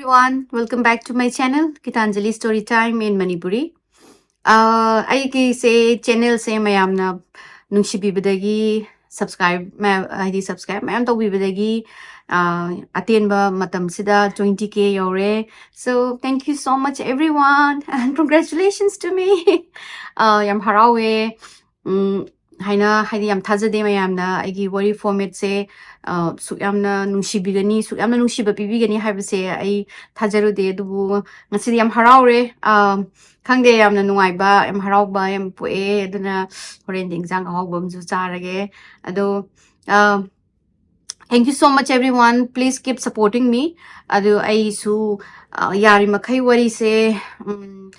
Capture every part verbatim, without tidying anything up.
Everyone, welcome back to my channel, Gitanjali Story Time in Manipuri. ꯑꯥ, ꯑꯩꯒꯤꯁꯦ, ꯆꯦꯅꯦꯜꯁꯦ ꯃꯌꯥꯝꯅ ꯅꯨꯡꯁꯤꯕꯤꯕꯗꯒꯤ, subscribe ꯃꯌꯥꯝ, ꯍꯥꯏꯗꯤ ꯁꯕꯁꯀ꯭ꯔꯥꯏꯕ ꯃꯌꯥꯝ ꯇꯧꯕꯤꯕꯗꯒꯤ, ꯑꯥ, ꯑꯇꯦꯟꯕ ꯃꯇꯝꯁꯤꯗ twenty K ꯌꯧꯔꯦ꯫ So thank you so much everyone and congratulations to me. ꯑꯥ, ꯌꯥꯝ ꯍꯔꯥꯎꯋꯦ꯫ ꯎꯝ, ꯍꯥꯏꯅ, ꯍꯥꯏꯗꯤ ꯌꯥꯝ ꯊꯥꯖꯗꯦ ꯃꯌꯥꯝꯅ ꯑꯩꯒꯤ ꯋꯥꯔꯤ ꯐꯣꯔꯃꯦꯠꯁꯦ, ꯑꯥ, ꯁꯨꯛ ꯌꯥꯝꯅ ꯅꯨꯡꯁꯤꯕꯤꯒꯅꯤ, ꯁꯨꯛ ꯌꯥꯝꯅ ꯅꯨꯡꯁꯤꯕ ꯄꯤꯕꯤꯒꯅꯤ ꯍꯥꯏꯕꯁꯦ ꯑꯩ ꯊꯥꯖꯔꯨꯗꯦ꯫ ꯑꯗꯨꯕꯨ ꯉꯁꯤꯗꯤ ꯌꯥꯝ ꯍꯔꯥꯎꯔꯦ꯫ ꯑꯥ, ꯈꯪꯗꯦ, ꯌꯥꯝꯅ ꯅꯨꯡꯉꯥꯏꯕ, ꯌꯥꯝ ꯍꯔꯥꯎꯕ ꯌꯥꯝ ꯄꯣꯛꯑꯦ꯫ ꯑꯗꯨꯅ ꯍꯣꯔꯦꯟꯗꯤ ꯏꯟꯖꯥꯡ ꯑꯍꯥꯎꯕ ꯑꯃꯁꯨ ꯆꯥꯔꯒꯦ꯫ ꯑꯗꯣ, ꯑꯥ, thank you so much everyone. Please keep supporting me. ꯑꯗꯨ ꯑꯩꯁꯨ, ꯑ, ꯌꯥꯔꯤꯃꯈꯩ ꯋꯥꯔꯤꯁꯦ, ꯎꯝ,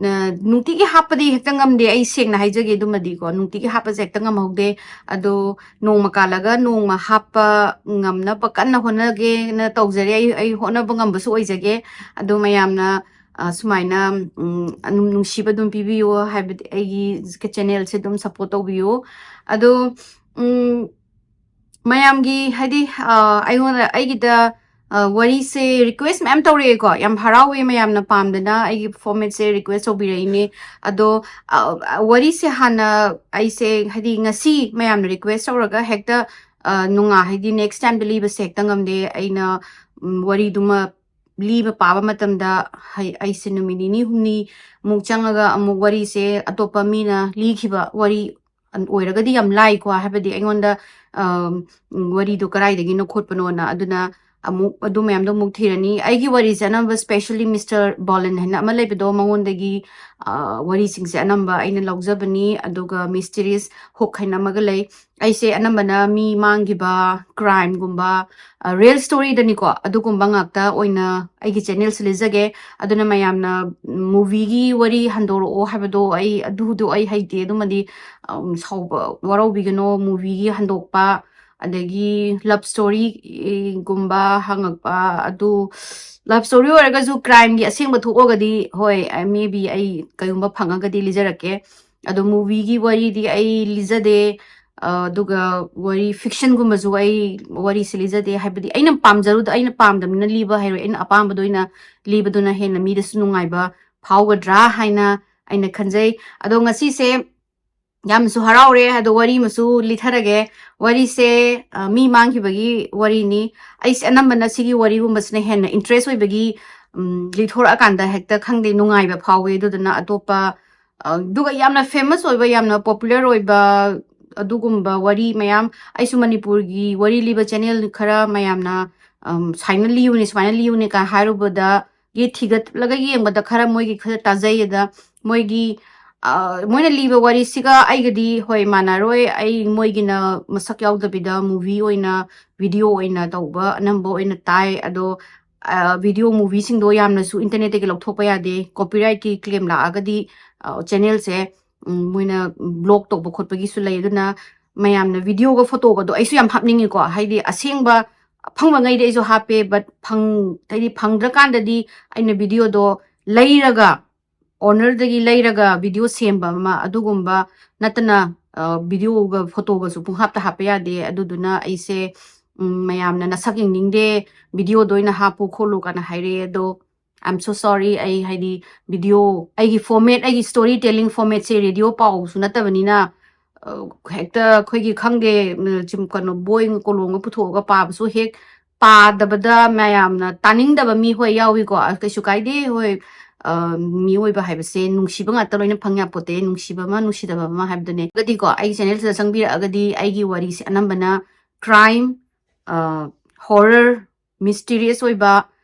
ꯅ-, ꯅꯨꯡꯇꯤꯒꯤ ꯍꯥꯞꯄꯗꯤ ꯍꯦꯛꯇ ꯉꯝꯗꯦ, ꯑꯩ ꯁꯦꯡꯅ ꯍꯥꯏꯖꯒꯦ꯫ ꯑꯗꯨꯃꯗꯤꯀꯣ, ꯅꯨꯡꯇꯤꯒꯤ ꯍꯥꯞꯄꯁꯦ ꯍꯦꯛꯇ ꯉꯝꯍꯧꯗꯦ꯫ ꯑꯗꯣ ꯅꯣꯡꯃ ꯀꯥꯜꯂꯒ ꯅꯣꯡꯃ ꯍꯥꯞꯄ ꯉꯝꯅꯕ ꯀꯟꯅ ꯍꯣꯠꯅꯒꯦꯅ ꯇꯧꯖꯔꯤ꯫ ꯑꯩ, ꯑꯩ ꯍꯣꯠꯅꯕ ꯉꯝꯕꯁꯨ ꯑꯣꯏꯖꯒꯦ꯫ ꯑꯗꯣ ꯃꯌꯥꯝꯅ, ꯑ, ꯁꯨꯃꯥꯏꯅ, ꯎꯝ, ꯑꯗꯨꯝ ꯅꯨꯡꯁꯤꯕ ꯑꯗꯨꯝ ꯄꯤꯕꯤꯌꯨ, ꯍꯥꯏꯕꯗꯤ ꯑꯩꯒꯤ ꯆꯦꯅꯦꯜꯁꯦ ꯑꯗꯨꯝ ꯁꯞꯄꯣꯔꯠ ꯇꯧꯕꯤꯌꯨ꯫ ꯑꯗꯣ, ꯎꯝ, ꯃꯌꯥꯝꯒꯤ, ꯍꯥꯏꯗꯤ, ꯑ, ꯑꯩꯉꯣꯟꯗ, ꯑꯩꯒꯤꯗ, ꯑ, ꯋꯥꯔꯤꯁꯦ ꯔꯤꯀ꯭ꯋꯦꯁ ꯃꯌꯥꯝ ꯇꯧꯔꯛꯑꯦꯀꯣ꯫ ꯌꯥꯝ ꯍꯔꯥꯎꯋꯦ ꯃꯌꯥꯝꯅ ꯄꯥꯝꯗꯅ ꯑꯩꯒꯤ ꯐꯣꯔꯃꯦꯠꯁꯦ ꯔꯤꯀ꯭ꯋꯦꯁ ꯇꯧꯕꯤꯔꯛꯏꯅꯦ꯫ ꯑꯗꯣ, ꯑ, ꯋꯥꯔꯤꯁꯦ ꯍꯥꯟꯅ ꯑꯩꯁꯦ, ꯍꯥꯏꯗꯤ, ꯉꯁꯤ ꯃꯌꯥꯝꯅ ꯔꯤꯀ꯭ꯋꯦꯁ ꯇꯧꯔꯒ ꯍꯦꯛꯇ, ꯑ, ꯅꯨꯡꯉꯥ-, ꯍꯥꯏꯗꯤ, ꯅꯦꯛꯁ ꯇꯥꯏꯝꯗ ꯂꯤꯕꯁꯦ ꯍꯦꯛꯇ ꯉꯝꯗꯦ꯫ ꯑꯩꯅ, ꯎꯝ, ꯋꯥꯔꯤꯗꯨꯃ ꯂꯤꯕ ꯄꯥꯕ ꯃꯇꯝꯗ, ꯍꯩ-, ꯑꯩꯁꯦ ꯅꯨꯃꯤꯠ ꯅꯤꯅꯤ ꯍꯨꯝꯅꯤ ꯃꯨꯛ ꯆꯪꯉꯒ ꯑꯃꯨꯛ ꯋꯥꯔꯤꯁꯦ ꯑꯇꯣꯞꯄ ꯃꯤꯅ ꯂꯤꯈꯤꯕ ꯋꯥꯔꯤ ꯑꯣꯏꯔꯒꯗꯤ ꯌꯥꯝ ꯂꯥꯏꯀꯣ, ꯍꯥꯏꯕꯗꯤ ꯑꯩꯉꯣꯟꯗ, ꯑꯝ, ꯎꯝ, ꯋꯥꯔꯤꯗꯣ ꯀꯗꯥꯏꯗꯒꯤꯅꯣ ꯈꯣꯠꯄꯅꯣꯅ꯫ ꯑꯗꯨꯅ ꯑꯃꯨꯛ ꯑꯗꯨ ꯃꯌꯥꯝꯗꯣ ꯑꯃꯨꯛ ꯊꯤꯔꯅꯤ꯫ ꯑꯩꯒꯤ ꯋꯥꯔꯤꯁꯦ ꯑꯅꯝꯕ specially Mister Bolin ꯍꯥꯏꯅ ꯑꯃ ꯂꯩꯕꯗꯣ, ꯃꯉꯣꯟꯗꯒꯤ, ꯑ, ꯋꯥꯔꯤꯁꯤꯡꯁꯦ ꯑꯅꯝꯕ ꯑꯩꯅ ꯂꯧꯖꯕꯅꯤ꯫ ꯑꯗꯨꯒ Mysterious Hook ꯍꯥꯏꯅ ꯑꯃꯒ ꯂꯩ꯫ ꯑꯩꯁꯦ ꯑꯅꯝꯕꯅ ꯃꯤ ꯃꯥꯡꯈꯤꯕ, ꯀ꯭ꯔꯥꯏꯝꯒꯨꯝꯕ, ꯑ, ꯔꯤꯌꯦꯜ ꯁ꯭ꯇꯣꯔꯤꯗꯅꯤꯀꯣ, ꯑꯗꯨꯒꯨꯝꯕ ꯉꯥꯛꯇ ꯑꯣꯏꯅ ꯑꯩꯒꯤ ꯆꯦꯅꯦꯜꯁꯦ ꯂꯤꯖꯒꯦ꯫ ꯑꯗꯨꯅ ꯃꯌꯥꯝꯅ ꯃꯨꯚꯤꯒꯤ ꯋꯥꯔꯤ ꯍꯟꯗꯣꯔꯛꯑꯣ ꯍꯥꯏꯕꯗꯣ ꯑꯩ, ꯑꯗꯨꯗꯣ ꯑꯩ ꯍꯩꯇꯦ꯫ ꯑꯗꯨꯃꯗꯤ, ꯑꯝ, ꯁꯥꯎꯕ ꯋꯥꯔꯧꯕꯤꯒꯅꯣ꯫ ꯃꯨꯚꯤꯒꯤ ꯍꯟꯗꯣꯛꯄ, ꯑꯗꯒꯤ ꯂꯕ ꯁ꯭ꯇꯣꯔꯤꯒꯨꯝꯕ ꯍꯪꯉꯛꯄ, ꯑꯗꯨ ꯂꯕ ꯁ꯭ꯇꯣꯔꯤ ꯑꯣꯏꯔꯒꯁꯨ ꯀ꯭ꯔꯥꯏꯝꯒꯤ ꯑꯁꯦꯡꯕ ꯊꯣꯛꯑꯒꯗꯤ, ꯍꯣꯏ, maybe ꯑꯩ ꯀꯩꯒꯨꯝꯕ ꯐꯪꯉꯒꯗꯤ ꯂꯤꯖꯔꯛꯀꯦ꯫ ꯑꯗꯣ ꯃꯨꯚꯤꯒꯤ ꯋꯥꯔꯤꯗꯤ ꯑꯩ ꯂꯤꯖꯗꯦ꯫ ꯑ, ꯑꯗꯨꯒ ꯋꯥꯔꯤ ꯐꯤꯛꯁꯟꯒꯨꯝꯕꯁꯨ ꯑꯩ ꯋꯥꯔꯤꯁꯦ ꯂꯤꯖꯗꯦ꯫ ꯍꯥꯏꯕꯗꯤ ꯑꯩꯅ ꯄꯥꯝꯖꯔꯨꯗ-, ꯑꯩꯅ ꯄꯥꯝꯗꯕꯅꯤꯅ ꯂꯤꯕ ꯍꯩꯔꯣꯏ꯫ ꯑꯩꯅ ꯑꯄꯥꯝꯕꯗ ꯑꯣꯏꯅ ꯂꯤꯕꯗꯨꯅ ꯍꯦꯟꯅ ꯃꯤꯗꯁꯨ ꯅꯨꯡꯉꯥꯏꯕ ꯐꯥꯎꯒꯗ꯭ꯔꯥ ꯍꯥꯏꯅ ꯑꯩꯅ ꯈꯟꯖꯩ꯫ ꯑꯗꯣ ꯉꯁꯤꯁꯦ ꯌꯥꯝꯅꯁꯨ ꯍꯔꯥꯎꯔꯦ꯫ ꯑꯗꯣ ꯋꯥꯔꯤ ꯑꯃꯁꯨ ꯂꯤꯊꯔꯒꯦ꯫ ꯋꯥꯔꯤꯁꯦ, ꯑ, ꯃꯤ ꯃꯥꯡꯈꯤꯕꯒꯤ ꯋꯥꯔꯤꯅꯤ꯫ ꯑꯩꯁꯦ ꯑꯅꯝꯕꯅ ꯁꯤꯒꯤ ꯋꯥꯔꯤꯒꯨꯝꯕꯁꯤꯅ ꯍꯦꯟꯅ ꯏꯟꯇꯔꯦꯁ ꯑꯣꯏꯕꯒꯤ, ꯎꯝ, ꯂꯤꯊꯣꯔꯛꯑꯀꯥꯟꯗ ꯍꯦꯛꯇ, ꯈꯪꯗꯦ, ꯅꯨꯡꯉꯥꯏꯕ ꯐꯥꯎꯋꯦ꯫ ꯑꯗꯨꯗꯨꯅ ꯑꯇꯣꯞꯄ, ꯑ, ꯑꯗꯨꯒ ꯌꯥꯝꯅ ꯐꯦꯃꯁ ꯑꯣꯏꯕ, ꯌꯥꯝꯅ ꯄꯣꯄꯨꯂꯔ ꯑꯣꯏꯕ ꯑꯗꯨꯒꯨꯝꯕ ꯋꯥꯔꯤ ꯃꯌꯥꯝ, ꯑꯩꯁꯨ ꯃꯅꯤꯄꯨꯔꯒꯤ ꯋꯥꯔꯤ ꯂꯤꯕ ꯆꯦꯅꯦꯜ ꯈꯔ ꯃꯌꯥꯝꯅ, ꯑꯝ, "ꯁꯨꯃꯥꯏꯅ ꯂꯤꯌꯨꯅꯦ, ꯁꯨꯃꯥꯏꯅ ꯂꯤꯌꯨꯅꯦ" ꯀꯥꯏ ꯍꯥꯏꯔꯨꯕꯗ, ꯒꯤ ꯊꯤꯒꯠꯂꯒ ꯌꯦꯡꯕꯗ ꯈꯔ ꯃꯣꯏꯒꯤ ꯈꯔ ꯇꯥꯖꯩ꯫ ꯑꯗ ꯃꯣꯏꯒꯤ, ꯑ, ꯃꯣꯏꯅ ꯂꯤꯕ ꯋꯥꯔꯤꯁꯤꯒ ꯑꯩꯒꯗꯤ, ꯍꯣꯏ, ꯃꯥꯟꯅꯔꯣꯏ꯫ ꯑꯩ ꯃꯣꯏꯒꯤꯅ ꯃꯁꯛ ꯌꯥꯎꯗꯕꯤꯗ ꯃꯨꯚꯤ ꯑꯣꯏꯅ, ꯚꯤꯗꯤꯑꯣ ꯑꯣꯏꯅ ꯇꯧꯕ ꯑꯅꯝꯕ ꯑꯣꯏꯅ ꯇꯥꯏ꯫ ꯑꯗꯣ, ꯑ, ꯚꯤꯗꯤꯑꯣ ꯃꯨꯚꯤꯁꯤꯡꯗꯣ ꯌꯥꯝꯅꯁꯨ ꯏꯟꯇꯔꯅꯦꯠꯇꯒꯤ ꯂꯧꯊꯣꯛꯄ ꯌꯥꯗꯦ꯫ ꯀꯣꯄꯤꯔꯥꯏꯠꯀꯤ ꯀ꯭ꯂꯦꯝ ꯂꯥꯛꯑꯒꯗꯤ, ꯑ, ꯆꯦꯅꯦꯜꯁꯦ, ꯎꯝ, ꯃꯣꯏꯅ ꯕ꯭ꯂꯣꯛ ꯇꯧꯕ ꯈꯣꯠꯄꯒꯤꯁꯨ ꯂꯩ꯫ ꯑꯗꯨꯅ ꯃꯌꯥꯝꯅ ꯚꯤꯗꯤꯑꯣꯒ ꯐꯣꯇꯣꯒꯗꯣ ꯑꯩꯁꯨ ꯌꯥꯝ ꯍꯥꯞꯅꯤꯡꯉꯤꯀꯣ, ꯍꯥꯏꯗꯤ ꯑꯁꯦꯡꯕ ꯑꯐꯪꯕꯉꯩꯗꯤ ꯑꯩꯁꯨ ꯍꯥꯞꯄꯦ, but ꯐꯪ-, ꯍꯥꯏꯗꯤ ꯐꯪꯗ꯭ꯔꯀꯥꯟꯗꯗꯤ ꯑꯩꯅ ꯚꯤꯗꯤꯑꯣꯗꯣ ꯂꯩꯔꯒ, ꯑꯣꯅꯔꯗꯒꯤ ꯂꯩꯔꯒ ꯚꯤꯗꯤꯑꯣ ꯁꯦꯝꯕ ꯑꯃ, ꯑꯗꯨꯒꯨꯝꯕ ꯅꯠꯇꯅ, ꯑ, ꯚꯤꯗꯤꯑꯣꯒ ꯐꯣꯇꯣꯒꯁꯨ ꯄꯨꯡꯍꯥꯞꯇ ꯍꯥꯞꯄ ꯌꯥꯗꯦ꯫ ꯑꯗꯨꯗꯨꯅ ꯑꯩꯁꯦ, ꯎꯝ, ꯃꯌꯥꯝꯅ ꯅꯁꯛ ꯌꯦꯡꯅꯤꯡꯗꯦ, ꯚꯤꯗꯤꯑꯣꯗ ꯑꯣꯏꯅ ꯍꯥꯞꯄꯨ ꯈꯣꯠꯂꯨ ꯀꯥꯏꯅ ꯍꯥꯏꯔꯛꯑꯦ꯫ ꯑꯗꯣ, I'm so sorry, ꯑꯩ, ꯍꯥꯏꯗꯤ, ꯚꯤꯗꯤꯑꯣ, ꯑꯩꯒꯤ ꯐꯣꯔꯃꯦꯠ, ꯑꯩꯒꯤ ꯁ꯭ꯇꯣꯔꯤ ꯇꯦꯂꯤꯡ ꯐꯣꯔꯃꯦꯠꯁꯦ ꯔꯦꯗꯤꯑꯣ ꯄꯥꯎꯁꯨ ꯅꯠꯇꯕꯅꯤꯅ, ꯑ, ꯍꯦꯛꯇ ꯑꯩꯈꯣꯏꯒꯤ, ꯈꯪꯗꯦ, ꯎꯝ, ꯆꯤꯝ-, ꯀꯩꯅꯣ, ꯕꯣꯏ ꯀꯣꯂꯣꯝꯒ ꯄꯨꯊꯣꯛꯑꯒ ꯄꯥꯕꯁꯨ ꯍꯦꯛ ꯄꯥꯗꯕꯗ ꯃꯌꯥꯝꯅ ꯇꯥꯅꯤꯡꯗꯕ ꯃꯤ ꯍꯣꯏ ꯌꯥꯎꯏꯀꯣ꯫ ꯑ, ꯀꯩꯁꯨ ꯀꯥꯏꯗꯦ, ꯍꯣꯏ, ꯑ, ꯃꯤꯑꯣꯏꯕ ꯍꯥꯏꯕꯁꯦ ꯅꯨꯡꯁꯤꯕ ꯉꯥꯛꯇ ꯂꯣꯏꯅ ꯐꯪ ꯌꯥꯄꯣꯠꯇꯦ, ꯅꯨꯡꯁꯤꯕ ꯑꯃ, ꯅꯨꯡꯁꯤꯗꯕ ꯑꯃ ꯍꯥꯏꯕꯗꯨꯅꯦ꯫ ꯑꯗꯨꯗꯤꯀꯣ, ꯑꯩꯒꯤ ꯆꯦꯅꯦꯜꯁꯤꯗ ꯆꯪꯕꯤꯔꯛꯑꯒꯗꯤ ꯑꯩꯒꯤ ꯋꯥꯔꯤꯁꯦ ꯑꯅꯝꯕꯅ ꯀ꯭ꯔꯥꯏꯝ, ꯑ, ꯍꯣꯔꯔ, ꯃꯤꯁꯇꯤꯔꯤꯌꯁ ꯑꯣꯏꯕ,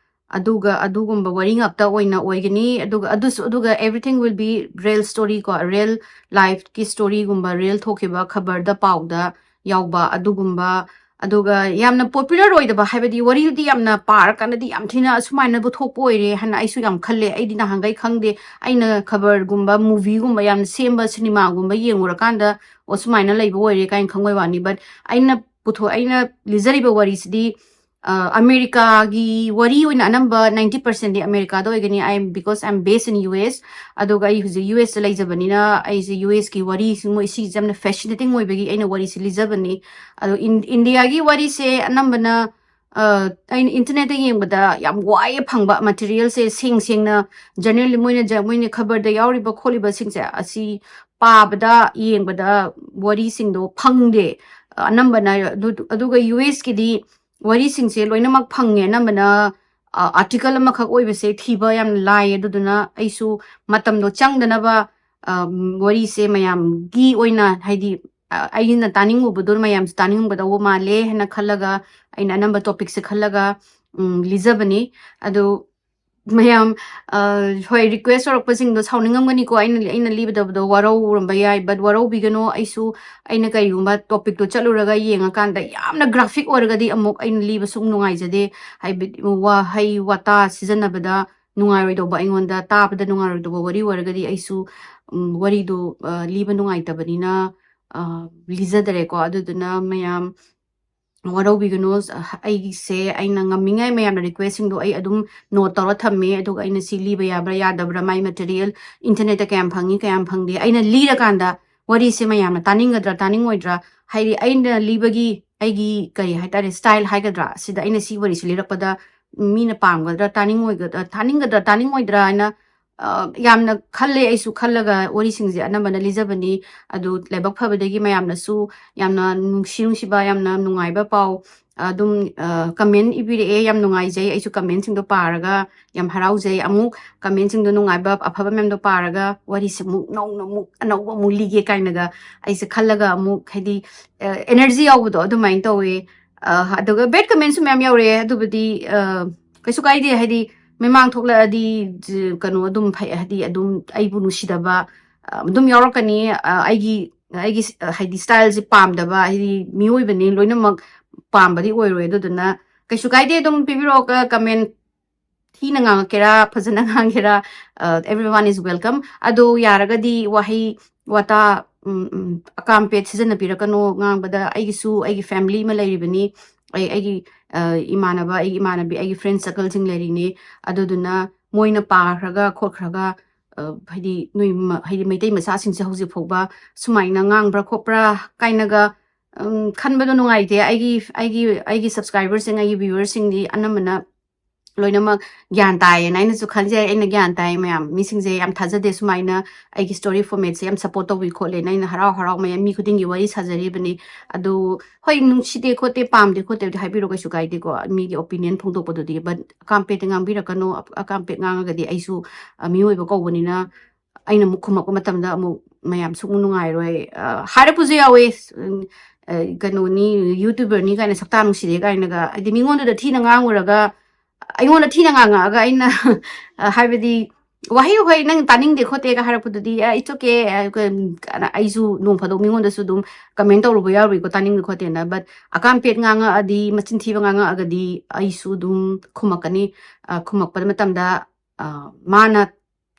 ꯑꯗꯨꯒ ꯑꯗꯨꯒꯨꯝꯕ ꯋꯥꯔꯤ ꯉꯥꯛꯇ ꯑꯣꯏꯅ ꯑꯣꯏꯒꯅꯤ꯫ ꯑꯗꯨꯒ ꯑꯗꯨꯁꯨ, ꯑꯗꯨꯒ everything will be real story ꯀꯣ, ꯔꯤꯌꯦꯜ ꯂꯥꯏꯐꯀꯤ ꯁ꯭ꯇꯣꯔꯤꯒꯨꯝꯕ, ꯔꯤꯌꯦꯜ ꯊꯣꯛꯈꯤꯕ ꯈꯕꯔꯗ, ꯄꯥꯎꯗ ꯌꯥꯎꯕ ꯑꯗꯨꯒꯨꯝꯕ꯫ ꯑꯗꯨꯒ ꯌꯥꯝꯅ ꯄꯣꯄꯨꯂꯔ ꯑꯣꯏꯗꯕ, ꯍꯥꯏꯕꯗꯤ ꯋꯥꯔꯤꯗꯨꯗꯤ ꯌꯥꯝꯅ ꯄꯥꯔꯀꯥꯟꯗꯗꯤ ꯌꯥꯝ ꯊꯤꯅ ꯑꯁꯨꯃꯥꯏꯅꯕꯨ ꯊꯣꯛꯄ ꯑꯣꯏꯔꯦ ꯍꯥꯏꯅ ꯑꯩꯁꯨ ꯌꯥꯝ ꯈꯜꯂꯦ꯫ ꯑꯩꯗꯤ ꯅꯍꯥꯟꯈꯩ ꯈꯪꯗꯦ, ꯑꯩꯅ ꯈꯕꯔꯒꯨꯝꯕ, ꯃꯨꯚꯤꯒꯨꯝꯕ ꯌꯥꯝꯅ ꯁꯦꯝꯕ, ꯁꯤꯅꯦꯃꯥꯒꯨꯝꯕ ꯌꯦꯡꯉꯨꯔꯀꯥꯟꯗ, "ꯑꯣ, ꯁꯨꯃꯥꯏꯅ ꯂꯩꯕ ꯑꯣꯏꯔꯦ" ꯀꯥꯏꯅ ꯈꯪꯕꯩ ꯋꯥꯅꯤ꯫ But ꯑꯩꯅ ꯄꯨꯊꯣꯛ-, ꯑꯩꯅ ꯂꯤꯖꯔꯤꯕ ꯋꯥꯔꯤꯁꯤꯗꯤ ꯑ, ꯑꯃꯦꯔꯤꯀꯥꯒꯤ ꯋꯥꯔꯤ ꯑꯣꯏꯅ ꯑꯅꯝꯕ ninety percent ꯗꯤ ꯑꯃꯦꯔꯤꯀꯥꯗ ꯑꯣꯏꯒꯅꯤ꯫ I am, because I am based in U S꯫ ꯑꯗꯨꯒ ꯑꯩ ꯍꯧꯖꯤꯛ U S ꯇ ꯂꯩꯖꯕꯅꯤꯅ ꯑꯩꯁꯦ U S ꯀꯤ ꯋꯥꯔꯤꯁꯤ, ꯃꯣꯏ ꯁꯤꯒꯤꯁꯦ ꯌꯥꯝꯅ ꯐꯦꯁꯤꯅꯦꯇꯤꯡ ꯑꯣꯏꯕꯒꯤ ꯑꯩꯅ ꯋꯥꯔꯤꯁꯦ ꯂꯤꯖꯕꯅꯤ꯫ ꯑꯗꯣ ꯏꯟ-, ꯏꯟꯗꯤꯌꯥꯒꯤ ꯋꯥꯔꯤꯁꯦ ꯑꯅꯝꯕꯅ, ꯑ, ꯑꯩꯅ ꯏꯟꯇꯔꯅꯦꯠꯇ ꯌꯦꯡꯕꯗ ꯌꯥꯝ ꯋꯥꯏꯌꯦ ꯐꯪꯕ ꯃꯦꯇꯔꯤꯌꯦꯜꯁꯦ, ꯁꯦꯡ ꯁꯦꯡꯅ ꯖꯔꯅꯦꯜ, ꯃꯣꯏꯅ ꯖ-, ꯃꯣꯏꯅ ꯈꯕꯔꯗ ꯌꯥꯎꯔꯤꯕ ꯈꯣꯠꯂꯤꯕꯁꯤꯡꯁꯦ ꯑꯁꯤ ꯄꯥꯕꯗ, ꯌꯦꯡꯕꯗ ꯋꯥꯔꯤꯁꯤꯡꯗꯣ ꯐꯪꯗꯦ꯫ ꯑꯅꯝꯕꯅ ꯑꯗꯨ-, ꯑꯗꯨꯒ U S ꯀꯤꯗꯤ ꯋꯥꯔꯤꯁꯤꯡꯁꯦ ꯂꯣꯏꯅꯃꯛ ꯐꯪꯉꯦ꯫ ꯑꯅꯝꯕꯅ, ꯑ, ꯑꯥꯔꯇꯤꯀꯜ ꯑꯃꯈꯛ ꯑꯣꯏꯕꯁꯦ ꯊꯤꯕ ꯌꯥꯝꯅ ꯂꯥꯏꯌꯦ꯫ ꯑꯗꯨꯗꯨꯅ ꯑꯩꯁꯨ ꯃꯇꯝꯗꯣ ꯆꯪꯗꯅꯕ, ꯑ, ꯋꯥꯔꯤꯁꯦ ꯃꯌꯥꯝꯒꯤ ꯑꯣꯏꯅ, ꯍꯥꯏꯗꯤ, ꯑ, ꯑꯩꯅ ꯇꯥꯅꯤꯡꯉꯨꯕꯗꯣ ꯃꯌꯥꯝꯁꯨ ꯇꯥꯅꯤꯡꯉꯝꯒꯗꯧꯕ ꯃꯥꯜꯂꯦ ꯍꯥꯏꯅ ꯈꯜꯂꯒ, ꯑꯩꯅ ꯑꯅꯝꯕ ꯇꯣꯄꯤꯛꯁꯦ ꯈꯜꯂꯒ, ꯎꯝ, ꯂꯤꯖꯕꯅꯤ꯫ ꯑꯗꯨ ꯃꯌꯥꯝ, ꯑ, ꯍꯣꯏ, ꯔꯤꯀ꯭ꯋꯦꯁ ꯇꯧꯔꯛꯄꯁꯤꯡꯗꯣ ꯁꯥꯎꯅꯤꯡꯉꯝꯒꯅꯤꯀꯣ, ꯑꯩꯅ, ꯑꯩꯅ ꯂꯤꯕꯗꯕꯗꯣ ꯋꯥꯔꯧꯔꯝꯕ ꯌꯥꯏ, but ꯋꯥꯔꯧꯕꯤꯒꯅꯣ꯫ ꯑꯩꯁꯨ, ꯑꯩꯅ ꯀꯔꯤꯒꯨꯝꯕ ꯇꯣꯄꯤꯛꯇꯣ ꯆꯠꯂꯨꯔꯒ ꯌꯦꯡꯉꯀꯥꯟꯗ ꯌꯥꯝꯅ ꯒ꯭ꯔꯥꯐꯤꯛ ꯑꯣꯏꯔꯒꯗꯤ ꯑꯃꯨꯛ ꯑꯩꯅ ꯂꯤꯕ ꯁꯨꯝ ꯅꯨꯡꯉꯥꯏꯖꯗꯦ꯫ ꯍꯥꯏꯕꯗꯤ ꯋꯥꯍꯩ ꯋꯥꯇꯥ ꯁꯤꯖꯤꯟꯅꯕꯗ ꯅꯨꯡꯉꯥꯏꯔꯣꯏꯗꯧꯕ, ꯑꯩꯉꯣꯟꯗ ꯇꯥꯕꯗ ꯅꯨꯡꯉꯥꯏꯔꯣꯏꯗꯧꯕ ꯋꯥꯔꯤ ꯑꯣꯏꯔꯒꯗꯤ ꯑꯩꯁꯨ, ꯎꯝ, ꯋꯥꯔꯤꯗꯣ, ꯑ, ꯂꯤꯕ ꯅꯨꯡꯉꯥꯏꯇꯕꯅꯤꯅ, ꯑ, ꯂꯤꯖꯗꯔꯦꯀꯣ꯫ ꯑꯗꯨꯗꯨꯅ ꯃꯌꯥꯝ ꯋꯥꯔꯧꯕꯤꯒꯅꯨ꯫ ꯑ, ꯑꯩꯒꯤꯁꯦ ꯑꯩꯅ ꯉꯝꯃꯤꯉꯩ ꯃꯌꯥꯝꯅ ꯔꯤꯀ꯭ꯋꯦꯁꯁꯤꯡꯗꯣ ꯑꯩ ꯑꯗꯨꯝ ꯅꯣꯠ ꯇꯧꯔ ꯊꯝꯃꯦ, ꯑꯗꯨꯒ ꯑꯩꯅ ꯁꯤ ꯂꯤꯕ ꯌꯥꯕ꯭ꯔꯥ ꯌꯥꯗꯕ꯭ꯔꯥ, ꯃꯥꯏ ꯃꯦꯇꯔꯤꯌꯦꯜ ꯏꯟꯇꯔꯅꯦꯠꯇ ꯀꯌꯥꯝ ꯐꯪꯉꯤ, ꯀꯌꯥꯝ ꯐꯪꯗꯦ, ꯑꯩꯅ ꯂꯤꯔꯀꯥꯟꯗ ꯋꯥꯔꯤꯁꯦ ꯃꯌꯥꯝꯅ ꯇꯥꯅꯤꯡꯒꯗ꯭ꯔꯥ ꯇꯥꯅꯤꯡꯉꯣꯏꯗ꯭ꯔꯥ, ꯍꯥꯏꯗꯤ ꯑꯩꯅ ꯂꯤꯕꯒꯤ ꯑꯩꯒꯤ ꯀꯔꯤ ꯍꯥꯏꯇꯥꯔꯦ, ꯁ꯭ꯇꯥꯏꯜ ꯍꯥꯏꯒꯗ꯭ꯔꯥ, ꯁꯤꯗ ꯑꯩꯅ ꯁꯤ ꯋꯥꯔꯤꯁꯦ ꯂꯤꯔꯛꯄꯗ ꯃꯤꯅ ꯄꯥꯝꯒꯗ꯭ꯔꯥ, ꯇꯥꯅꯤꯡꯉꯣꯏꯒꯗ꯭ꯔꯥ, ꯇꯥꯅꯤꯡꯒꯗ꯭ꯔꯥ ꯇꯥꯅꯤꯡꯉꯣꯏꯗ꯭ꯔꯥ ꯍꯥꯏꯅ, ꯑ, ꯌꯥꯝꯅ ꯈꯜꯂꯦ꯫ ꯑꯩꯁꯨ ꯈꯜꯂꯒ ꯋꯥꯔꯤꯁꯤꯡꯁꯦ ꯑꯅꯝꯕꯅ ꯂꯤꯖꯕꯅꯤ꯫ ꯑꯗꯨ ꯂꯥꯏꯕꯛ ꯐꯕꯗꯒꯤ ꯃꯌꯥꯝꯅꯁꯨ ꯌꯥꯝꯅ ꯅꯨꯡꯁꯤ ꯅꯨꯡꯁꯤꯕ, ꯌꯥꯝꯅ ꯅꯨꯡꯉꯥꯏꯕ ꯄꯥꯎ ꯑꯗꯨꯝ, ꯑ, ꯀꯃꯦꯟ ꯏꯕꯤꯔꯛꯑꯦ꯫ ꯌꯥꯝ ꯅꯨꯡꯉꯥꯏꯖꯩ꯫ ꯑꯩꯁꯨ ꯀꯃꯦꯟꯁꯤꯡꯗꯣ ꯄꯥꯔꯒ ꯌꯥꯝ ꯍꯔꯥꯎꯖꯩ꯫ ꯑꯃꯨꯛ ꯀꯃꯦꯟꯁꯤꯡꯗꯣ ꯅꯨꯡꯉꯥꯏꯕ ꯑꯐꯕ ꯃꯌꯥꯝꯗꯣ ꯄꯥꯔꯒ ꯋꯥꯔꯤꯁꯦ ꯑꯃꯨꯛ ꯅꯧꯅ ꯑꯃꯨꯛ ꯑꯅꯧꯕ ꯑꯃꯨꯛ ꯂꯤꯒꯦ ꯀꯥꯏꯅꯒ ꯑꯩꯁꯦ ꯈꯜꯂꯒ ꯑꯃꯨꯛ, ꯍꯥꯏꯗꯤ, ꯑ, ꯑꯦꯅꯔꯖꯤ ꯌꯥꯎꯕꯗꯣ ꯑꯗꯨꯃꯥꯏꯅ ꯇꯧꯋꯦ꯫ ꯑ, ꯑꯗꯨꯒ ꯕꯦꯗ ꯀꯃꯦꯟꯁꯨ ꯃꯌꯥꯝ ꯌꯥꯎꯔꯛꯑꯦ꯫ ꯑꯗꯨꯕꯨꯗꯤ, ꯑ, ꯀꯩꯁꯨ ꯀꯥꯏꯗꯦ꯫ ꯍꯥꯏꯗꯤ ꯃꯤꯃꯥꯡ ꯊꯣꯛꯂꯛꯑꯗꯤ ꯖ-, ꯀꯩꯅꯣ ꯑꯗꯨꯝ ꯐꯩ, ꯍꯥꯏꯗꯤ ꯑꯗꯨꯝ ꯑꯩꯕꯨ ꯅꯨꯡꯁꯤꯗꯕ, ꯑ, ꯑꯗꯨꯝ ꯌꯥꯎꯔꯛꯀꯅꯤ꯫ ꯑ, ꯑꯩꯒꯤ, ꯑꯩꯒꯤ ꯁ-, ꯍꯥꯏꯗꯤ ꯁ꯭ꯇꯥꯏꯜꯁꯦ ꯄꯥꯝꯗꯕ, ꯍꯥꯏꯗꯤ ꯃꯤꯑꯣꯏꯕꯅꯤ, ꯂꯣꯏꯅꯃꯛ ꯄꯥꯝꯕꯗꯤ ꯑꯣꯏꯔꯣꯏ꯫ ꯑꯗꯨꯗꯨꯅ ꯀꯩꯁꯨ ꯀꯥꯏꯗꯦ, ꯑꯗꯨꯝ ꯄꯤꯕꯤꯔꯛꯑꯣ꯫ ꯀꯃꯦꯟ ꯊꯤꯅ ꯉꯥꯡꯉꯛꯀꯦꯔꯥ, ꯐꯖꯅ ꯉꯥꯡꯒꯦꯔꯥ, ꯑ, everyone is welcome꯫ ꯑꯗꯣ ꯌꯥꯔꯒꯗꯤ ꯋꯥꯍꯩ ꯋꯥꯇꯥ, ꯎꯝ, ꯎꯝ, ꯑꯀꯥꯝ ꯄꯦꯠ ꯁꯤꯖꯤꯟꯅꯕꯤꯔꯛꯀꯅꯣ ꯉꯥꯡꯕꯗ꯫ ꯑꯩꯒꯤꯁꯨ ꯑꯩꯒꯤ ꯐꯦꯃꯤꯂꯤ ꯑꯃ ꯂꯩꯔꯤꯕꯅꯤ, ꯑꯩ ꯑꯩꯒꯤ ꯑ, ꯏꯃꯥꯟꯅꯕ ꯑꯩꯒꯤ ꯏꯃꯥꯟꯅꯕꯤ ꯑꯩꯒꯤ ꯐ꯭ꯔꯦꯟ ꯁꯔꯀꯜꯁꯤꯡ ꯂꯩꯔꯤꯅꯤ꯫ ꯑꯗꯨꯗꯨꯅ ꯃꯣꯏꯅ ꯄꯥꯈ꯭ꯔꯒ ꯈꯣꯠꯈ꯭ꯔꯒ ꯑ, ꯍꯥꯏꯗꯤ ꯅꯣꯏ ꯃ- ꯍꯥꯏꯗꯤ ꯃꯩꯇꯩ ꯃꯆꯥꯁꯤꯡꯁꯦ ꯍꯧꯖꯤꯛ ꯐꯥꯎꯕ ꯁꯨꯃꯥꯏꯅ ꯉꯥꯡꯕ꯭ꯔꯥ ꯈꯣꯠꯄ꯭ꯔꯥ ꯀꯥꯏꯅꯒ ꯎꯝ, ꯈꯟꯕꯗꯣ ꯅꯨꯡꯉꯥꯏꯇꯦ꯫ ꯑꯩꯒꯤ ꯑꯩꯒꯤ ꯑꯩꯒꯤ ꯁꯕꯁꯀ꯭ꯔꯥꯏꯕꯔꯁꯤꯡ ꯑꯩꯒꯤ ꯚ꯭ꯌꯨꯋꯔꯁꯤꯡꯗꯤ ꯑꯅꯝꯕꯅ ꯂꯣꯏꯅꯃꯛ ꯒ꯭ꯌꯥꯟ ꯇꯥꯏꯌꯦꯅ ꯑꯩꯅꯁꯨ ꯈꯟꯖꯩ꯫ ꯑꯩꯅ ꯒ꯭ꯌꯥꯟ ꯇꯥꯏ ꯃꯌꯥꯝ ꯃꯤꯁꯤꯡꯁꯦ ꯌꯥꯝ ꯊꯥꯖꯗꯦ ꯁꯨꯃꯥꯏꯅ ꯑꯩꯒꯤ ꯁ꯭ꯇꯣꯔꯤ ꯐꯣꯔꯃꯦꯠꯁꯦ ꯌꯥꯝ ꯁꯞꯄꯣꯔꯠ ꯇꯧꯕꯤ ꯈꯣꯠꯂꯦꯅ ꯑꯩꯅ ꯍꯔꯥꯎ ꯍꯔꯥꯎ ꯃꯌꯥꯝ ꯃꯤ ꯈꯨꯗꯤꯡꯒꯤ ꯋꯥꯔꯤ ꯁꯥꯖꯔꯤꯕꯅꯤ꯫ ꯑꯗꯨ ꯍꯣꯏ ꯅꯨꯡꯁꯤꯗꯦ ꯈꯣꯠꯇꯦ ꯄꯥꯝꯗꯦ ꯈꯣꯠꯇꯦꯕꯨꯗꯤ ꯍꯥꯏꯕꯤꯔꯣ ꯀꯩꯁꯨ ꯀꯥꯏꯗꯦꯀꯣ ꯃꯤꯒꯤ ꯑꯣꯄꯤꯅꯤꯌꯟ ꯐꯣꯡꯗꯣꯛꯄꯗꯨꯗꯤ꯫ ꯕꯠ ꯑꯀꯥꯝꯄꯦꯠꯇ ꯉꯥꯡꯕꯤꯔꯛꯀꯅꯨ꯫ ꯑꯀꯥꯝꯄꯦꯠ ꯉꯥꯡꯉꯒꯗꯤ ꯑꯩꯁꯨ ꯑ, ꯃꯤꯑꯣꯏꯕ ꯀꯧꯕꯅꯤꯅ ꯑꯩꯅ ꯑꯃꯨꯛ ꯈꯨꯝꯃꯛꯄ ꯃꯇꯝꯗ ꯑꯃꯨꯛ ꯃꯌꯥꯝ ꯁꯨꯛ ꯅꯨꯡꯉꯥꯏꯔꯣꯏ꯫ ꯑ, ꯍꯥꯏꯔꯛꯄꯁꯨ ꯌꯥꯎꯋꯦ꯫ ꯎꯝ, ꯑ, ꯀꯩꯅꯣꯅꯤ, ꯌꯨꯇ꯭ꯌꯨꯕꯔꯅꯤ ꯀꯥꯏꯅ ꯁꯛꯇꯥ ꯅꯨꯡꯁꯤꯗꯦ ꯀꯥꯏꯅꯒ꯫ ꯍꯥꯏꯗꯤ ꯃꯤꯉꯣꯟꯗꯨꯗ ꯊꯤꯅ ꯉꯥꯡꯉꯨꯔꯒ ꯑꯩꯉꯣꯟꯗ ꯊꯤꯅ ꯉꯥꯡꯉꯛꯑꯒ ꯑꯩꯅ ꯑ, ꯍꯥꯏꯕꯗꯤ ꯋꯥꯍꯩ ꯋꯥꯍꯩ ꯅꯪ ꯇꯥꯅꯤꯡꯗꯦ ꯈꯣꯠꯇꯦꯒ ꯍꯥꯏꯔꯛꯄꯗꯨꯗꯤ "ꯑ, it's okay, ꯑ, ꯀ-, ꯀ-, ꯑꯩꯁꯨ ꯅꯣꯡ ꯐꯥꯗꯣꯛ ꯃꯤꯉꯣꯟꯗꯁꯨ ꯑꯗꯨꯝ ꯀꯃꯦꯟ ꯇꯧꯔꯨꯕ ꯌꯥꯎꯔꯤꯀꯣ ꯇꯥꯅꯤꯡꯗꯦ ꯈꯣꯠꯇꯦꯅ꯫ ꯕꯠ ꯑꯀꯥꯝꯄꯦꯠ ꯉꯥꯡꯉꯛꯑꯗꯤ ꯃꯆꯤꯟ ꯊꯤꯕ ꯉꯥꯡꯉꯛꯑꯒꯗꯤ ꯑꯩꯁꯨ ꯑꯗꯨꯝ ꯈꯨꯝꯃꯛꯀꯅꯤ꯫ ꯑ, ꯈꯨꯝꯃꯛꯄ ꯃꯇꯝꯗ ꯑ, ꯃꯥꯅ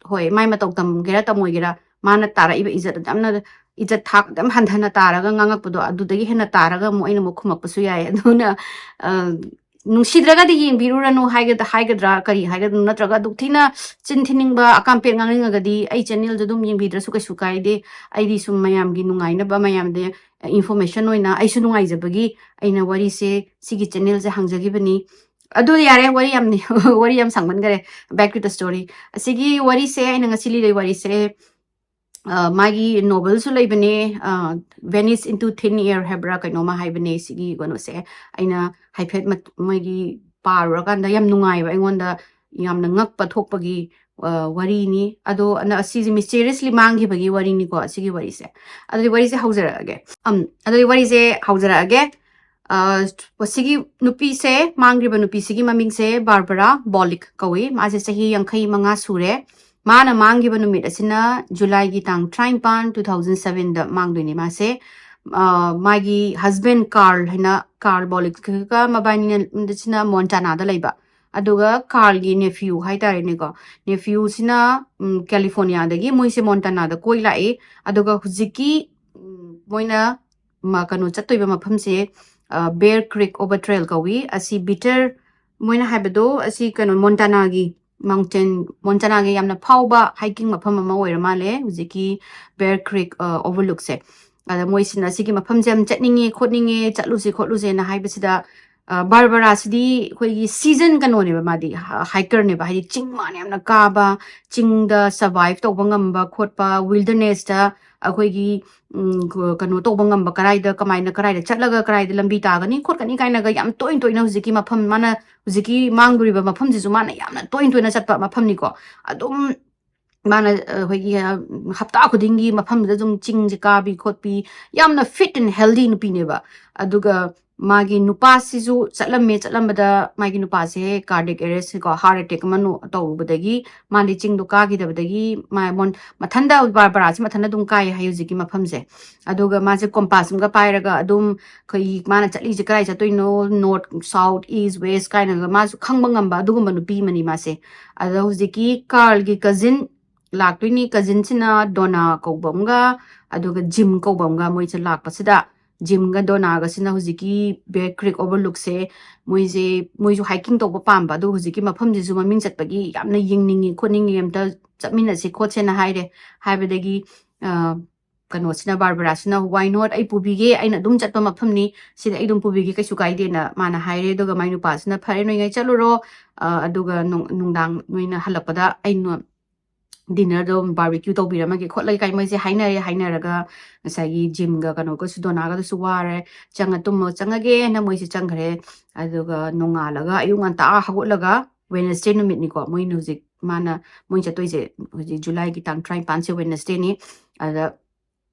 ꯍꯣꯏ ꯃꯥꯏ ꯃꯇꯧ ꯇꯝꯒꯦꯔꯥ ꯇꯝꯃꯣꯏꯒꯦꯔꯥ ꯃꯥꯅ ꯇꯥꯔꯛꯏꯕ ꯏꯖꯠ ꯌꯥꯝꯅ ꯏꯖꯠ ꯊꯥꯛ ꯌꯥꯝ ꯍꯟꯊꯅ ꯇꯥꯔꯒ ꯉꯥꯡꯉꯛꯄꯗꯣ ꯑꯗꯨꯗꯒꯤ ꯍꯦꯟꯅ ꯇꯥꯔꯒ ꯑꯃꯨꯛ ꯑꯩꯅ ꯑꯃꯨꯛ ꯈꯨꯝꯃꯛꯄꯁꯨ ꯌꯥꯏ꯫ ꯑꯗꯨꯅ ꯑ, ꯅꯨꯡꯁꯤꯗ꯭ꯔꯒꯗꯤ ꯌꯦꯡꯕꯤꯔꯨꯔꯅꯨ ꯍꯥꯏꯒꯗ ꯍꯥꯏꯒꯗ꯭ꯔꯥ ꯀꯔꯤ ꯍꯥꯏꯒꯗ꯭ꯔꯥ? ꯅꯠꯇ꯭ꯔꯒ ꯑꯗꯨꯛ ꯊꯤꯅ ꯆꯤꯟ ꯊꯤꯅꯤꯡꯕ ꯑꯀꯥꯝꯄꯦꯠ ꯉꯥꯡꯅꯤꯡꯉꯒꯗꯤ ꯑꯩ ꯆꯦꯅꯦꯜꯗ ꯑꯗꯨꯝ ꯌꯦꯡꯕꯤꯗ꯭ꯔꯁꯨ ꯀꯩꯁꯨ ꯀꯥꯏꯗꯦ꯫ ꯑꯩꯗꯤ ꯁꯨꯝ ꯃꯌꯥꯝꯒꯤ ꯅꯨꯡꯉꯥꯏꯅꯕ ꯃꯌꯥꯝꯗ ꯏꯟꯐꯣꯔꯃꯦꯁꯟ ꯑꯣꯏꯅ ꯑꯩꯁꯨ ꯅꯨꯡꯉꯥꯏꯖꯕꯒꯤ ꯑꯩꯅ ꯋꯥꯔꯤꯁꯦ ꯁꯤꯒꯤ ꯆꯦꯅꯦꯜꯁꯦ ꯍꯥꯡꯖꯈꯤꯕꯅꯤ꯫ ꯑꯗꯨ ꯌꯥꯔꯦ ꯋꯥꯔꯤ ꯌꯥꯝ ꯋꯥꯔꯤ ꯌꯥꯝ ꯁꯥꯡꯃꯟꯈꯔꯦ꯫ Back to the story꯫ ꯑꯁꯤꯒꯤ ꯋꯥꯔꯤꯁꯦ ꯑꯩꯅ ꯉꯁꯤ ꯂꯤꯗꯣꯏ ꯋꯥꯔꯤꯁꯦ ꯑ, ꯃꯥꯒꯤ ꯅꯣꯕꯦꯜꯁꯨ ꯂꯩꯕꯅꯦ꯫ Vanish into Thin Air ꯍꯥꯏꯕ꯭ꯔꯥ ꯀꯩꯅꯣꯝꯃ ꯍꯥꯏꯕꯅꯦ ꯁꯤꯒꯤ ꯀꯩꯅꯣꯁꯦ꯫ ꯑꯩꯅ ꯍꯥꯏꯐꯦꯠ ꯃꯣꯏꯒꯤ ꯄꯥꯔꯨꯔꯀꯥꯟꯗ ꯌꯥꯝ ꯅꯨꯡꯉꯥꯏꯕ ꯑꯩꯉꯣꯟꯗ ꯌꯥꯝꯅ ꯉꯛꯄ ꯊꯣꯛꯄꯒꯤ ꯋꯥꯔꯤꯅꯤ꯫ ꯑꯗꯣ ꯑꯁꯤꯁꯦ ꯃꯤꯁꯇꯦꯔꯤꯌꯁꯂꯤ ꯃꯥꯡꯈꯤꯕꯒꯤ ꯋꯥꯔꯤꯅꯤꯀꯣ ꯑꯁꯤꯒꯤ ꯋꯥꯔꯤꯁꯦ꯫ ꯑꯗꯨꯗꯤ ꯋꯥꯔꯤꯁꯦ ꯍꯧꯖꯔꯛꯑꯒꯦ꯫ ꯑꯝ, ꯑꯗꯨꯗꯤ ꯋꯥꯔꯤꯁꯦ ꯍꯧꯖꯔꯛꯑꯒꯦ꯫ ꯑ, ꯁꯤꯒꯤ ꯅꯨꯄꯤꯁꯦ, ꯃꯥꯡꯈ꯭ꯔꯤꯕ ꯅꯨꯄꯤꯁꯤꯒꯤ ꯃꯃꯤꯡꯁꯦ ꯕꯥꯔꯕꯔꯥ ꯕꯣꯂꯤꯛ ꯀꯧꯏ꯫ ꯃꯥꯁꯦ ꯆꯍꯤ ꯌꯥꯡꯈꯩ ꯃꯉꯥ ꯁꯨꯔꯦ꯫ ꯃꯥꯅ ꯃꯥꯡꯈꯤꯕ ꯅꯨꯃꯤꯠ ꯑꯁꯤꯅ ꯖꯨꯂꯥꯏꯒꯤ ꯇꯥꯡ ꯇꯔꯥꯅꯤꯄꯥꯟ, two thousand sevenꯗ ꯃꯥꯡꯗꯣꯏꯅꯦ ꯃꯥꯁꯦ꯫ ꯑ, ꯃꯥꯒꯤ ꯍꯁꯕꯦꯟ ꯀꯥꯔꯜ ꯍꯥꯏꯅ, ꯀꯥꯔꯜ ꯕꯣꯂꯤꯛꯀ ꯃꯕꯥꯅꯤꯅ ꯁꯤꯅ ꯃꯣꯟꯇꯥꯅꯥꯗ ꯂꯩꯕ꯫ ꯑꯗꯨꯒ ꯀꯥꯔꯜꯒꯤ ꯅꯦꯐ꯭ꯌꯨ ꯍꯥꯏꯇꯥꯔꯦꯅꯦꯀꯣ, ꯅꯦꯐ꯭ꯌꯨꯁꯤꯅ ꯎꯝ, ꯀꯦꯂꯤꯐꯣꯔꯅꯤꯌꯥꯗꯒꯤ ꯃꯣꯏꯁꯦ ꯃꯣꯟꯇꯥꯅꯥꯗ ꯀꯣꯏ ꯂꯥꯛꯏ꯫ ꯑꯗꯨꯒ ꯍꯧꯖꯤꯛꯀꯤ ꯎꯝ, ꯃꯣꯏꯅ ꯃ-, ꯀꯩꯅꯣ ꯆꯠꯇꯣꯏꯕ ꯃꯐꯝꯁꯦ ꯕꯦꯌꯔ ꯀ꯭ꯔꯤꯛ ꯑꯣꯚꯔ ꯇ꯭ꯔꯦꯜ ꯀꯧꯏ꯫ ꯑꯁꯤ ꯕꯤꯇꯔ, ꯃꯣꯏꯅ ꯍꯥꯏꯕꯗꯣ, ꯑꯁꯤ ꯀꯩꯅꯣ, ꯃꯣꯟꯇꯥꯅꯥꯒꯤ ꯃꯥꯎꯟꯇꯦꯟ, ꯃꯣꯟꯇꯥꯅꯥꯒꯤ ꯌꯥꯝꯅ ꯐꯥꯎꯕ ꯍꯥꯏꯀꯤꯡ ꯃꯐꯝ ꯑꯃ ꯑꯣꯏꯔ ꯃꯥꯜꯂꯦ, ꯍꯧꯖꯤꯛꯀꯤ ꯕꯦꯌꯔ ꯀ꯭ꯔꯤꯛ ꯑꯣꯚꯔꯂꯨꯛꯁꯦ꯫ ꯑꯗ ꯃꯣꯏꯁꯤꯅ ꯁꯤꯒꯤ ꯃꯐꯝꯁꯦ ꯌꯥꯝ ꯆꯠꯅꯤꯡꯉꯦ ꯈꯣꯠꯅꯤꯡꯉꯦ, ꯆꯠꯂꯨꯁꯦ ꯈꯣꯠꯂꯨꯁꯦꯅ ꯍꯥꯏꯕꯁꯤꯗ, ꯑ, ꯕꯥꯔꯕꯔꯥꯁꯤꯗꯤ ꯑꯩꯈꯣꯏꯒꯤ ꯁꯤꯖꯟ ꯀꯩꯅꯣꯅꯦꯕ, ꯃꯥꯗꯤ ꯍꯥꯏꯀꯔꯅꯦꯕ, ꯍꯥꯏꯗꯤ ꯆꯤꯡ ꯃꯥꯅ ꯌꯥꯝꯅ ꯀꯥꯕ, ꯆꯤꯡꯗ ꯁꯔꯚꯥꯏꯚ ꯇꯧꯕ ꯉꯝꯕ ꯈꯣꯠꯄ, ꯋꯤꯜꯗꯔꯅꯦꯁꯇ ꯑꯩꯈꯣꯏꯒꯤ ꯎꯝ, ꯀ-, ꯀꯩꯅꯣ ꯇꯧꯕ ꯉꯝꯕ, ꯀꯔꯥꯏꯗ, ꯀꯃꯥꯏꯅ, ꯀꯔꯥꯏꯗ ꯆꯠꯂꯒ ꯀꯔꯥꯏꯗ ꯂꯝꯕꯤ ꯇꯥꯒꯅꯤ ꯈꯣꯠꯀꯅꯤ ꯀꯥꯏꯅꯒ ꯌꯥꯝ ꯇꯣꯏꯅ ꯇꯣꯏꯅ ꯍꯧꯖꯤꯛꯀꯤ ꯃꯐꯝ, ꯃꯥꯅ ꯍꯧꯖꯤꯛꯀꯤ ꯃꯥꯡꯗꯣꯔꯤꯕ ꯃꯐꯝꯁꯤꯁꯨ ꯃꯥꯅ ꯌꯥꯝꯅ ꯇꯣꯏꯅ ꯇꯣꯏꯅ ꯆꯠꯄ ꯃꯐꯝꯅꯤꯀꯣ꯫ ꯑꯗꯨꯝ ꯃꯥꯅ, ꯑ, ꯑꯩꯈꯣꯏꯒꯤ, ꯑ, ꯍꯞꯇꯥ ꯈꯨꯗꯤꯡꯒꯤ ꯃꯐꯝꯗꯨꯗ ꯑꯗꯨꯝ ꯆꯤꯡꯁꯦ ꯀꯥꯕꯤ ꯈꯣꯠꯄꯤ, ꯌꯥꯝꯅ ꯐꯤꯠ ꯑꯦꯟ ꯍꯦꯜꯗꯤ ꯅꯨꯄꯤꯅꯦꯕ꯫ ꯑꯗꯨꯒ ꯃꯥꯒꯤ ꯅꯨꯄꯥꯁꯤꯁꯨ ꯆꯠꯂꯝꯃꯦ, ꯆꯠꯂꯝꯕꯗ ꯃꯥꯒꯤ ꯅꯨꯄꯥꯁꯦ ꯀꯥꯔꯗꯤꯌꯦꯛ ꯑꯦꯔꯦꯁꯀꯣ, ꯍꯥꯔꯠ ꯑꯦꯇꯦꯛ ꯑꯃ ꯅꯣ-, ꯇꯧꯔꯨꯕꯗꯒꯤ ꯃꯥꯗꯤ ꯆꯤꯡꯗꯣ ꯀꯥꯈꯤꯗꯕꯗꯒꯤ ꯃꯥ ꯃꯣꯟ-, ꯃꯊꯟꯗ, ꯕꯥꯔꯕꯔꯥꯁꯦ ꯃꯊꯟꯗ ꯑꯗꯨꯝ ꯀꯥꯏ ꯍꯥꯏ ꯍꯧꯖꯤꯛꯀꯤ ꯃꯐꯝꯁꯦ꯫ ꯑꯗꯨꯒ ꯃꯥꯁꯦ ꯀꯣꯝꯄꯥꯁ ꯑꯃꯒ ꯄꯥꯏꯔꯒ ꯑꯗꯨꯝ ꯑꯩꯈꯣꯏꯒꯤ ꯃꯥꯅ ꯆꯠꯂꯤꯁꯦ ꯀꯗꯥꯏ ꯆꯠꯇꯣꯏꯅꯣ, ꯅꯣꯔꯠ, ꯁꯥꯎꯠ, ꯏꯁ, ꯋꯦꯁ ꯀꯥꯏꯅꯒ ꯃꯥꯁꯨ ꯈꯪꯕ ꯉꯝꯕ ꯑꯗꯨꯒꯨꯝꯕ ꯅꯨꯄꯤ ꯑꯃꯅꯤ ꯃꯥꯁꯦ꯫ ꯑꯗꯣ ꯍꯧꯖꯤꯛꯀꯤ ꯀꯥꯔꯜꯒꯤ ꯀꯖꯤꯟ ꯂꯥꯛꯇꯣꯏꯅꯤ꯫ ꯀꯖꯤꯟꯁꯤꯅ ꯗꯣꯅꯥ ꯀꯧꯕ ꯑꯃꯒ ꯑꯗꯨꯒ ꯖꯤꯝ ꯀꯧꯕ ꯑꯃꯒ, ꯃꯣꯏꯁꯦ ꯂꯥꯛꯄꯁꯤꯗ ꯖꯤꯝꯒ ꯗꯣꯅꯥꯒꯁꯤꯅ ꯍꯧꯖꯤꯛꯀꯤ ꯕꯦꯌꯔ ꯀ꯭ꯔꯤꯛ ꯑꯣꯚꯔꯂꯨꯛꯁꯦ, ꯃꯣꯏꯁꯦ, ꯃꯣꯏꯁꯨ ꯍꯥꯏꯀꯤꯡ ꯇꯧꯕ ꯄꯥꯝꯕ, ꯑꯗꯣ ꯍꯧꯖꯤꯛꯀꯤ ꯃꯐꯝꯁꯤꯁꯨ ꯃꯃꯤꯡ ꯆꯠꯄꯒꯤ ꯌꯥꯝꯅ ꯌꯦꯡꯅꯤꯡꯉꯤ ꯈꯣꯠꯅꯤꯡꯉꯤ, ꯑꯝꯇ ꯆꯠꯃꯤꯟꯅꯁꯦ ꯈꯣꯠꯁꯦꯅ ꯍꯥꯏꯔꯦ꯫ ꯍꯥꯏꯕꯗꯒꯤ, ꯑ, ꯀꯩꯅꯣꯁꯤꯅ, ꯕꯥꯔꯕꯔꯥꯁꯤꯅ, "Why not? ꯑꯩ ꯄꯨꯕꯤꯒꯦ, ꯑꯩꯅ ꯑꯗꯨꯝ ꯆꯠꯄ ꯃꯐꯝꯅꯤ, ꯁꯤꯗ ꯑꯩ ꯑꯗꯨꯝ ꯄꯨꯕꯤꯒꯦ, ꯀꯩꯁꯨ ꯀꯥꯏꯗꯦꯅ" ꯃꯥꯅ ꯍꯥꯏꯔꯦ꯫ ꯑꯗꯨꯒ ꯃꯥꯏ ꯅꯨꯄꯥꯁꯤꯅ, "ꯐꯔꯦ, ꯅꯣꯏꯉꯩ ꯆꯠꯂꯨꯔꯣ, ꯑ, ꯑꯗꯨꯒ ꯅꯨꯡ-, ꯅꯨꯡꯗꯥꯡ ꯅꯣꯏꯅ ꯍꯜꯂꯛꯄꯗ ꯑꯩ ꯅꯣ-, ꯗꯤꯟꯅꯔꯗꯣ ꯕꯥꯔꯕꯤꯀ꯭ꯌꯨ ꯇꯧꯕꯤꯔꯝꯃꯒꯦ" ꯈꯣꯠꯂꯒꯦ ꯀꯥꯏ ꯃꯣꯏꯁꯦ ꯍꯥꯏꯅꯔꯦ꯫ ꯍꯥꯏꯅꯔꯒ ꯉꯁꯥꯏꯒꯤ ꯖꯤꯝꯒ ꯀꯩꯅꯣꯒꯁꯨ, ꯗꯣꯅꯥꯒꯗꯨꯁꯨ ꯋꯥꯔꯦ, "ꯆꯪꯉ ꯇꯨꯝꯃꯣ, ꯆꯪꯉꯒꯦꯅ" ꯃꯣꯏꯁꯦ ꯆꯪꯈ꯭ꯔꯦ꯫ ꯑꯗꯨꯒ ꯅꯣꯡꯉꯥꯜꯂꯒ ꯑꯌꯨꯛ ꯉꯟꯇꯥ ꯍꯧꯒꯠꯂꯒ, ꯋꯦꯅꯁꯗꯦ ꯅꯨꯃꯤꯠꯅꯤꯀꯣ, ꯃꯣꯏꯅ ꯍꯧꯖꯤꯛ, ꯃꯥꯅ, ꯃꯣꯏꯅ ꯆꯠꯇꯣꯏꯁꯦ ꯍꯧꯖꯤꯛ ꯖꯨꯂꯥꯏꯒꯤ ꯇꯥꯡ ꯇꯔꯥꯅꯤꯄꯥꯟꯁꯦ ꯋꯦꯅꯁꯗꯦꯅꯤ꯫ ꯑꯗ,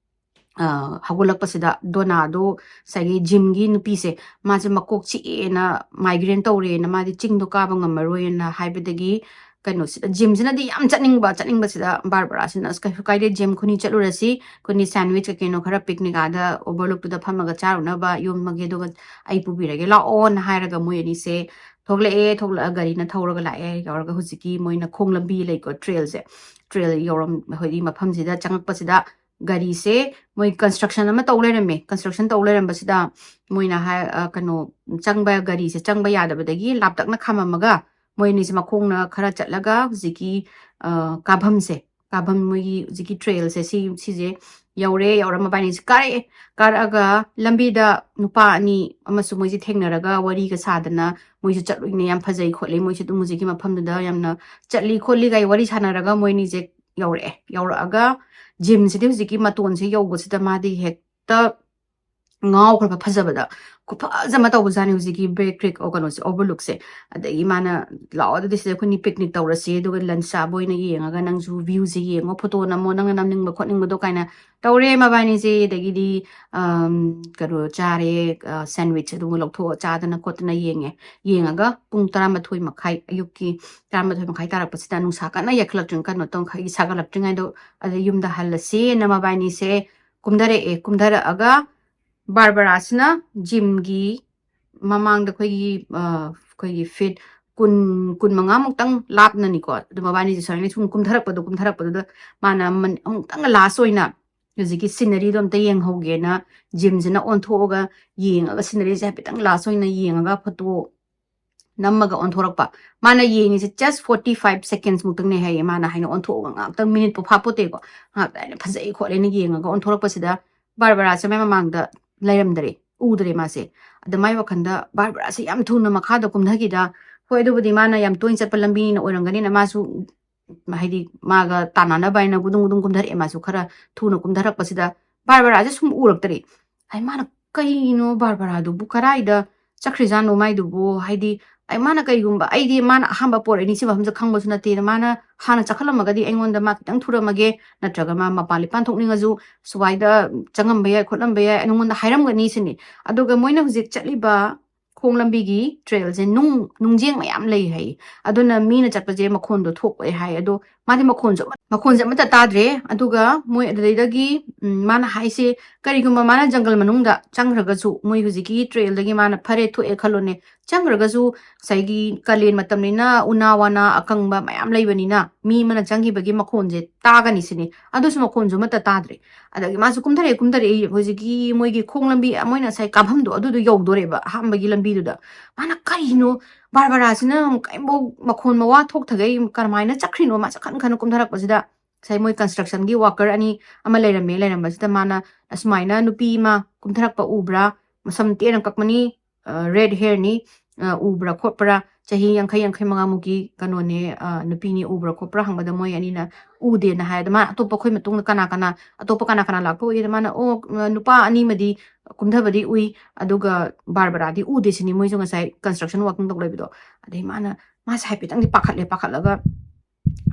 ꯑ, ꯍꯧꯒꯠꯂꯛꯄꯁꯤꯗ ꯗꯣꯅꯥꯗꯣ ꯉꯁꯥꯏꯒꯤ ꯖꯤꯝꯒꯤ ꯅꯨꯄꯤꯁꯦ, ꯃꯥꯁꯦ ꯃꯀꯣꯛ ꯆꯤꯛꯑꯦꯅ, ꯃꯥꯏꯒ꯭ꯔꯦꯟ ꯇꯧꯔꯦꯅ, ꯃꯥꯗꯤ ꯆꯤꯡꯗꯣ ꯀꯥꯕ ꯉꯝꯃꯔꯣꯏꯅ ꯍꯥꯏꯕꯗꯒꯤ, ꯀꯩꯅꯣꯁꯤꯗ, ꯖꯤꯝꯁꯤꯅꯗꯤ ꯌꯥꯝ ꯆꯠꯅꯤꯡꯕ, ꯆꯠꯅꯤꯡꯕꯁꯤꯗ ꯕꯥꯔꯕꯔꯥꯁꯤꯅ, "ꯑꯁ, ꯀꯩꯁꯨ ꯀꯥꯏꯗꯦ, ꯖꯤꯝ ꯈꯨꯅꯤ ꯆꯠꯂꯨꯔꯁꯤ, ꯈꯨꯅꯤ ꯁꯦꯟꯋꯤꯆ ꯀꯩ ꯀꯩꯅꯣ ꯈꯔ ꯄꯤꯛꯅꯤꯛ ꯑꯥꯗ ꯑꯣꯚꯔꯂꯨꯛꯇꯨꯗ ꯐꯝꯃꯒ ꯆꯥꯔꯨꯅꯕ ꯌꯣꯝꯃꯒꯦ, ꯑꯗꯨꯒ ꯑꯩ ꯄꯨꯕꯤꯔꯒꯦ ꯂꯥꯛꯑꯣꯅ" ꯍꯥꯏꯔꯒ ꯃꯣꯏ ꯑꯅꯤꯁꯦ ꯊꯣꯛꯂꯛꯑꯦ꯫ ꯊꯣꯛꯂꯛꯑ ꯒꯥꯔꯤꯅ ꯊꯧꯔꯒ ꯂꯥꯛꯑꯦ꯫ ꯌꯧꯔꯒ ꯍꯧꯖꯤꯛꯀꯤ ꯃꯣꯏꯅ ꯈꯣꯡ ꯂꯝꯕꯤ ꯂꯩꯀꯣ, ꯇ꯭ꯔꯦꯜꯁꯦ, ꯇ꯭ꯔꯦꯜ ꯌꯧꯔꯝ-, ꯍꯥꯏꯗꯤ ꯃꯐꯝꯁꯤꯗ ꯆꯪꯉꯛꯄꯁꯤꯗ ꯒꯥꯔꯤꯁꯦ ꯃꯣꯏ construction ꯑꯃ ꯇꯧ ꯂꯩꯔꯝꯃꯦ꯫ Construction ꯇꯧ ꯂꯩꯔꯝꯕꯁꯤꯗ ꯃꯣꯏꯅ ꯍꯥꯏ, ꯑ, ꯀꯩꯅꯣ, ꯆꯪꯕ, ꯒꯥꯔꯤꯁꯦ ꯆꯪꯕ ꯌꯥꯗꯕꯗꯒꯤ ꯂꯥꯞꯇꯛꯅ ꯈꯥꯝꯃꯝꯃꯒ ꯃꯣꯏ ꯑꯅꯤꯁꯦ ꯃꯈꯣꯡꯅ ꯈꯔ ꯆꯠꯂꯒ ꯍꯧꯖꯤꯛꯀꯤ, ꯑ, ꯀꯥꯐꯝꯁꯦ, ꯀꯥꯐꯝ ꯃꯣꯏꯒꯤ ꯍꯧꯖꯤꯛꯀꯤ trailꯁꯦ ꯁꯤ, ꯁꯤꯁꯦ ꯌꯧꯔꯦ꯫ ꯌꯧꯔ ꯃꯕꯥꯅꯤꯁꯦ ꯀꯥꯔꯛꯑꯦ꯫ ꯀꯥꯔꯛꯑꯒ ꯂꯝꯕꯤꯗ ꯅꯨꯄꯥ ꯑꯅꯤ ꯑꯃꯁꯨ ꯃꯣꯏꯁꯦ ꯊꯦꯡꯅꯔꯒ ꯋꯥꯔꯤꯒ ꯁꯥꯗꯅ ꯃꯣꯏꯁꯨ ꯆꯠꯂꯨꯏꯅꯦ, ꯌꯥꯝ ꯐꯖꯩ ꯈꯣꯠꯂꯤ, ꯃꯣꯏꯁꯨ ꯑꯗꯨꯝ ꯍꯧꯖꯤꯛꯀꯤ ꯃꯐꯝꯗꯨꯗ ꯌꯥꯝꯅ ꯆꯠꯂꯤ ꯈꯣꯠꯂꯤ ꯀꯥꯏ ꯋꯥꯔꯤ ꯁꯥꯟꯅꯔꯒ ꯃꯣꯏ ꯑꯅꯤꯁꯦ ꯌꯧꯔꯛꯑꯦ꯫ ꯌꯧꯔꯛꯑꯒ gymꯁꯤꯗꯤ ꯍꯧꯖꯤꯛꯀꯤ ꯃꯇꯣꯟꯁꯦ ꯌꯧꯕꯁꯤꯗ ꯃꯥꯗꯤ ꯍꯦꯛꯇ ꯉꯥꯎꯈ꯭ꯔꯕ ꯐꯖꯕꯗ꯫ ꯈꯨꯐꯖ ꯑꯃ ꯇꯧꯕꯖꯥꯠꯅꯤ ꯍꯧꯖꯤꯛꯀꯤ Bear Creek, ꯑꯣ, ꯀꯩꯅꯣꯁꯦ, overlookꯁꯦ꯫ ꯑꯗꯒꯤ ꯃꯥꯅ, "ꯂꯥꯛꯑꯣ ꯑꯗꯨꯗꯤ ꯁꯤꯗ ꯑꯩꯈꯣꯏꯅꯤ picnic ꯇꯧꯔꯁꯤ, ꯑꯗꯨꯒ lunch ꯆꯥꯕ ꯑꯣꯏꯅ ꯌꯦꯡꯉꯒ ꯅꯪꯁꯨ viewꯁꯦ ꯌꯦꯡꯉꯣ, photo ꯅꯝꯃꯣ, ꯅꯪꯅ ꯅꯝꯅꯤꯡꯕ ꯈꯣꯠꯅꯤꯡꯕꯗꯣ" ꯀꯥꯏꯅ ꯇꯧꯔꯦ ꯃꯕꯥꯅꯤꯁꯦ꯫ ꯑꯗꯒꯤꯗꯤ, ꯑꯝ, ꯀꯩꯅꯣ ꯆꯥꯔꯦ, ꯑ, sandwich ꯑꯗꯨꯒ ꯂꯧꯊꯣꯛꯑ ꯆꯥꯗꯅ ꯈꯣꯠꯇꯅ ꯌꯦꯡꯉꯦ꯫ ꯌꯦꯡꯉꯒ ꯄꯨꯡ ꯇꯔꯥꯃꯥꯊꯣꯏ ꯃꯈꯥꯏ, ꯑꯌꯨꯛꯀꯤ ꯇꯔꯥꯃꯥꯊꯣꯏ ꯃꯈꯥꯏ ꯇꯥꯔꯛꯄꯁꯤꯗ ꯅꯨꯡꯁꯥ ꯀꯟꯅ ꯌꯥꯏꯈꯠꯂꯛꯇ꯭ꯔꯤꯉꯩ, ꯀꯩꯅꯣ ꯇꯧ-, ꯁꯥꯒꯠꯂꯛꯇ꯭ꯔꯤꯉꯩꯗ ꯑꯗ ꯌꯨꯝꯗ ꯍꯜꯂꯁꯦꯅ ꯃꯕꯥꯅꯤꯁꯦ ꯀꯨꯝꯊꯔꯛꯑꯦ꯫ ꯀꯨꯝꯊꯔꯛꯑꯒ ꯕꯥꯔꯕꯔꯥꯁꯤꯅ gymꯒꯤ ꯃꯃꯥꯡꯗ ꯑꯩꯈꯣꯏꯒꯤ, ꯑ, ꯑꯩꯈꯣꯏꯒꯤ feet ꯀꯨꯟ, ꯀꯨꯟꯃꯉꯥ ꯃꯨꯛꯇꯪ ꯂꯥꯞꯅꯅꯤꯀꯣ꯫ ꯑꯗꯨ ꯃꯕꯥꯅꯤꯁꯦ ꯁꯨꯃꯥꯏꯅ ꯁꯨꯝ ꯀꯨꯝꯊꯔꯛꯄꯗꯣ, ꯀꯨꯝꯊꯔꯛꯄꯗꯨꯗ ꯃꯥꯅ ꯃꯟ-, ꯑꯃꯨꯛꯇꯪ last ꯑꯣꯏꯅ ꯍꯧꯖꯤꯛꯀꯤ sceneryꯗꯣ ꯑꯝꯇ ꯌꯦꯡꯍꯧꯒꯦꯅ gymꯁꯤꯅ ꯑꯣꯟꯊꯣꯛꯑꯒ ꯌꯦꯡꯉꯒ sceneryꯁꯦ ꯍꯥꯏꯐꯦꯠꯇꯪ last ꯑꯣꯏꯅ ꯌꯦꯡꯉꯒ photo ꯅꯝꯃꯒ ꯑꯣꯟꯊꯣꯔꯛꯄ꯫ ꯃꯥꯅ ꯌꯦꯡꯉꯤꯁꯦ just forty five seconds ꯃꯨꯛꯇꯪꯅꯦ ꯍꯥꯏꯌꯦ꯫ ꯃꯥꯅ ꯍꯥꯏꯅ ꯑꯣꯟꯊꯣꯛꯑꯒ ꯉꯥꯛꯇꯪ minuteꯄꯨ ꯐꯥꯄꯣꯠꯇꯦꯀꯣ꯫ ꯉꯥꯛꯇ ꯑꯩꯅ ꯐꯖꯩ ꯈꯣꯠꯂꯦꯅ ꯌꯦꯡꯉꯒ ꯑꯣꯟꯊꯣꯔꯛꯄꯁꯤꯗ ꯕꯥꯔꯕꯔꯥꯁꯦ ꯃꯥꯏ ꯃꯃꯥꯡꯗ ꯂꯩꯔꯝꯗ꯭ꯔꯦ, ꯎꯗ꯭ꯔꯦ ꯃꯥꯁꯦ꯫ ꯑꯗ ꯃꯥꯏ ꯋꯥꯈꯜꯗ ꯕꯥꯔꯕꯔꯥꯁꯦ ꯌꯥꯝ ꯊꯨꯅ ꯃꯈꯥꯗ ꯀꯨꯝꯊꯈꯤꯗ, ꯍꯣꯏ, ꯑꯗꯨꯕꯨꯗꯤ ꯃꯥꯅ ꯌꯥꯝ ꯇꯣꯏꯅ ꯆꯠꯄ ꯂꯝꯕꯤꯅꯤꯅ ꯑꯣꯏꯔꯝꯒꯅꯤꯅ ꯃꯥꯁꯨ, ꯍꯥꯏꯗꯤ, ꯃꯥꯒ ꯇꯥꯟꯅꯅꯕ ꯍꯥꯏꯅ ꯒꯨꯗꯨꯡ ꯒꯨꯗꯨꯡ ꯀꯨꯝꯊꯔꯛꯑꯦ꯫ ꯃꯥꯁꯨ ꯈꯔ ꯊꯨꯅ ꯀꯨꯝꯊꯔꯛꯄꯁꯤꯗ ꯕꯥꯔꯕꯔꯥꯁꯦ ꯁꯨꯝ ꯎꯔꯛꯇ꯭ꯔꯦ꯫ ꯍꯥꯏ, ꯃꯥꯅ, "ꯀꯩꯅꯣ ꯕꯥꯔꯕꯔꯥꯗꯨꯕꯨ ꯀꯔꯥꯏꯗ ꯆꯠꯈ꯭ꯔꯤꯖꯥꯠꯅꯣ ꯃꯥꯏꯗꯨꯕꯨ?" ꯍꯥꯏꯗꯤ, ꯑꯩ, ꯃꯥꯅ ꯀꯩꯒꯨꯝꯕ, ꯑꯩꯗꯤ ꯃꯥꯅ ꯑꯍꯥꯟꯕ ꯄꯣꯔꯛꯏꯅꯤ ꯁꯤ ꯃꯐꯝꯁꯦ ꯈꯪꯕꯁꯨ ꯅꯠꯇꯦꯅ, ꯃꯥꯅ ꯍꯥꯟꯅ ꯆꯠꯈꯠꯂꯝꯃꯒꯗꯤ ꯑꯩꯉꯣꯟꯗ ꯃꯥ ꯈꯤꯇꯪ ꯊꯨꯔꯝꯃꯒꯦ, ꯅꯠꯇ꯭ꯔꯒ ꯃꯥ ꯃꯄꯥꯟ ꯂꯤꯄꯥꯟ ꯊꯣꯛꯅꯤꯡꯉꯁꯨ ꯁꯨꯃꯥꯏꯗ ꯆꯪꯉꯝꯕ ꯌꯥꯏ, ꯈꯣꯠꯂꯝꯕ ꯌꯥꯏ, ꯑꯩꯉꯣꯟꯗ ꯍꯥꯏꯔꯝꯒꯅꯤ ꯁꯤꯅꯤ꯫ ꯑꯗꯨꯒ ꯃꯣꯏꯅ ꯍꯧꯖꯤꯛ ꯆꯠꯂꯤꯕ ꯈꯣꯡ ꯂꯝꯕꯤꯒꯤ trailꯁꯦ ꯅꯨꯡ, ꯅꯨꯡꯖꯦꯡ ꯃꯌꯥꯝ ꯂꯩ ꯍꯥꯏꯌꯦ꯫ ꯑꯗꯨꯅ ꯃꯤꯅ ꯆꯠꯄꯁꯦ ꯃꯈꯣꯟꯗꯣ ꯊꯣꯛꯑꯦ ꯍꯥꯏ꯫ ꯑꯗꯣ ꯃꯥꯗꯤ ꯃꯈꯣꯟꯁꯨ ꯑꯃ ꯃꯈꯣꯟꯁꯦ ꯑꯃꯠꯇ ꯇꯥꯗ꯭ꯔꯦ꯫ ꯑꯗꯨꯒ ꯃꯣꯏ ꯑꯗꯨꯗꯩꯗꯒꯤ, ꯎꯝ, ꯃꯥꯅ ꯍꯥꯏꯁꯦ, ꯀꯔꯤꯒꯨꯝꯕ ꯃꯥꯅ ꯖꯪꯒꯜ ꯃꯅꯨꯡꯗ ꯆꯪꯈ꯭ꯔꯒꯁꯨ, ꯃꯣꯏ ꯍꯧꯖꯤꯛꯀꯤ trail ꯗꯒꯤ ꯃꯥꯅ ꯐꯔꯦ ꯊꯣꯛꯑꯦ ꯈꯜꯂꯣꯅꯦ, ꯆꯪꯈ꯭ꯔꯒꯁꯨ ꯉꯁꯥꯏꯒꯤ ꯀꯥꯂꯦꯟ ꯃꯇꯝꯅꯤꯅ ꯎꯅꯥ ꯋꯥꯅꯥ ꯑꯀꯪꯕ ꯃꯌꯥꯝ ꯂꯩꯕꯅꯤꯅ ꯃꯤ ꯑꯃꯅ ꯆꯪꯈꯤꯕꯒꯤ ꯃꯈꯣꯟꯁꯦ ꯇꯥꯒꯅꯤ ꯁꯤꯅꯤ꯫ ꯑꯗꯨꯁꯨ ꯃꯈꯣꯟꯁꯨ ꯑꯃꯠꯇ ꯇꯥꯗ꯭ꯔꯦ꯫ ꯑꯗꯒꯤ ꯃꯥꯁꯨ ꯀꯨꯝꯊꯔꯛꯑꯦ, ꯀꯨꯝꯊꯔꯛꯑꯦ, ꯍꯧꯖꯤꯛꯀꯤ ꯃꯣꯏꯒꯤ ꯈꯣꯡ ꯂꯝꯕꯤ, ꯃꯣꯏꯅ ꯉꯁꯥꯏ ꯀꯥꯐꯝꯗꯣ ꯑꯗꯨꯗꯣ ꯌꯧꯗꯣꯔꯦꯕ, ꯑꯍꯥꯟꯕꯒꯤ ꯂꯝꯕꯤꯗꯨꯗ꯫ ꯃꯥꯅ ꯀꯔꯤꯅꯣ, ꯕꯥꯔꯕꯔꯥꯁꯤꯅ ꯀꯔꯤꯝꯐꯥꯎ ꯃꯈꯣꯟ ꯃꯋꯥ ꯊꯣꯛꯇꯈꯩ ꯀꯔꯝꯍꯥꯏꯅ ꯆꯠꯈ꯭ꯔꯤꯅꯣ? ꯃꯥ ꯆꯠꯈꯟ ꯈꯟꯅ ꯀꯨꯝꯊꯔꯛꯄꯁꯤꯗ, ꯉꯁꯥꯏ ꯃꯣꯏ construction ꯒꯤ worker ꯑꯅꯤ ꯑꯃ ꯂꯩꯔꯝꯃꯦ꯫ ꯂꯩꯔꯝꯕꯁꯤꯗ ꯃꯥꯅ ꯑꯁꯨꯃꯥꯏꯅ ꯅꯨꯄꯤ ꯑꯃ ꯀꯨꯝꯊꯔꯛꯄ ꯎꯕ꯭ꯔꯥ? ꯃꯁꯝ ꯇꯦꯟꯅ ꯀꯛꯄꯅꯤ, ꯑ, red hair ꯅꯤ, ꯑ, ꯎꯕ꯭ꯔꯥ ꯈꯣꯠꯄ꯭ꯔꯥ? ꯆꯍꯤ ꯌꯥꯡꯈꯩ, ꯌꯥꯡꯈꯩ ꯃꯉꯥ ꯃꯨꯛꯀꯤ ꯀꯩꯅꯣꯅꯦ, ꯑ, ꯅꯨꯄꯤꯅꯤ, ꯎꯕ꯭ꯔꯥ ꯈꯣꯠꯄ꯭ꯔꯥ ꯍꯪꯕꯗ ꯃꯣꯏ ꯑꯅꯤꯅ ꯎꯗꯦꯅ ꯍꯥꯏ꯫ ꯑꯗ ꯃꯥ ꯑꯇꯣꯞꯄ ꯑꯩꯈꯣꯏ ꯃꯇꯨꯡꯗ ꯀꯅꯥ ꯀꯅꯥ, ꯑꯇꯣꯞꯄ ꯀꯅꯥ ꯀꯅꯥ ꯂꯥꯛꯄ ꯎꯏ? ꯑꯗ ꯃꯥꯅ, "ꯑꯣ, ꯑ, ꯅꯨꯄꯥ ꯑꯅꯤꯃꯗꯤ ꯀꯨꯝꯊꯕꯗꯤ ꯎꯏ, ꯑꯗꯨꯒ ꯕꯥꯔꯕꯔꯥꯗꯤ ꯎꯗꯦ" ꯁꯤꯅꯤ ꯃꯣꯏꯁꯨ ꯉꯁꯥꯏ construction working ꯇꯧ ꯂꯩꯕꯗꯣ꯫ ꯑꯗꯩ ꯃꯥꯅ, ꯃꯥꯁꯦ ꯍꯥꯏꯐꯦꯠꯇꯪꯗꯤ ꯄꯥꯈꯠꯂꯦ, ꯄꯥꯈꯠꯂꯒ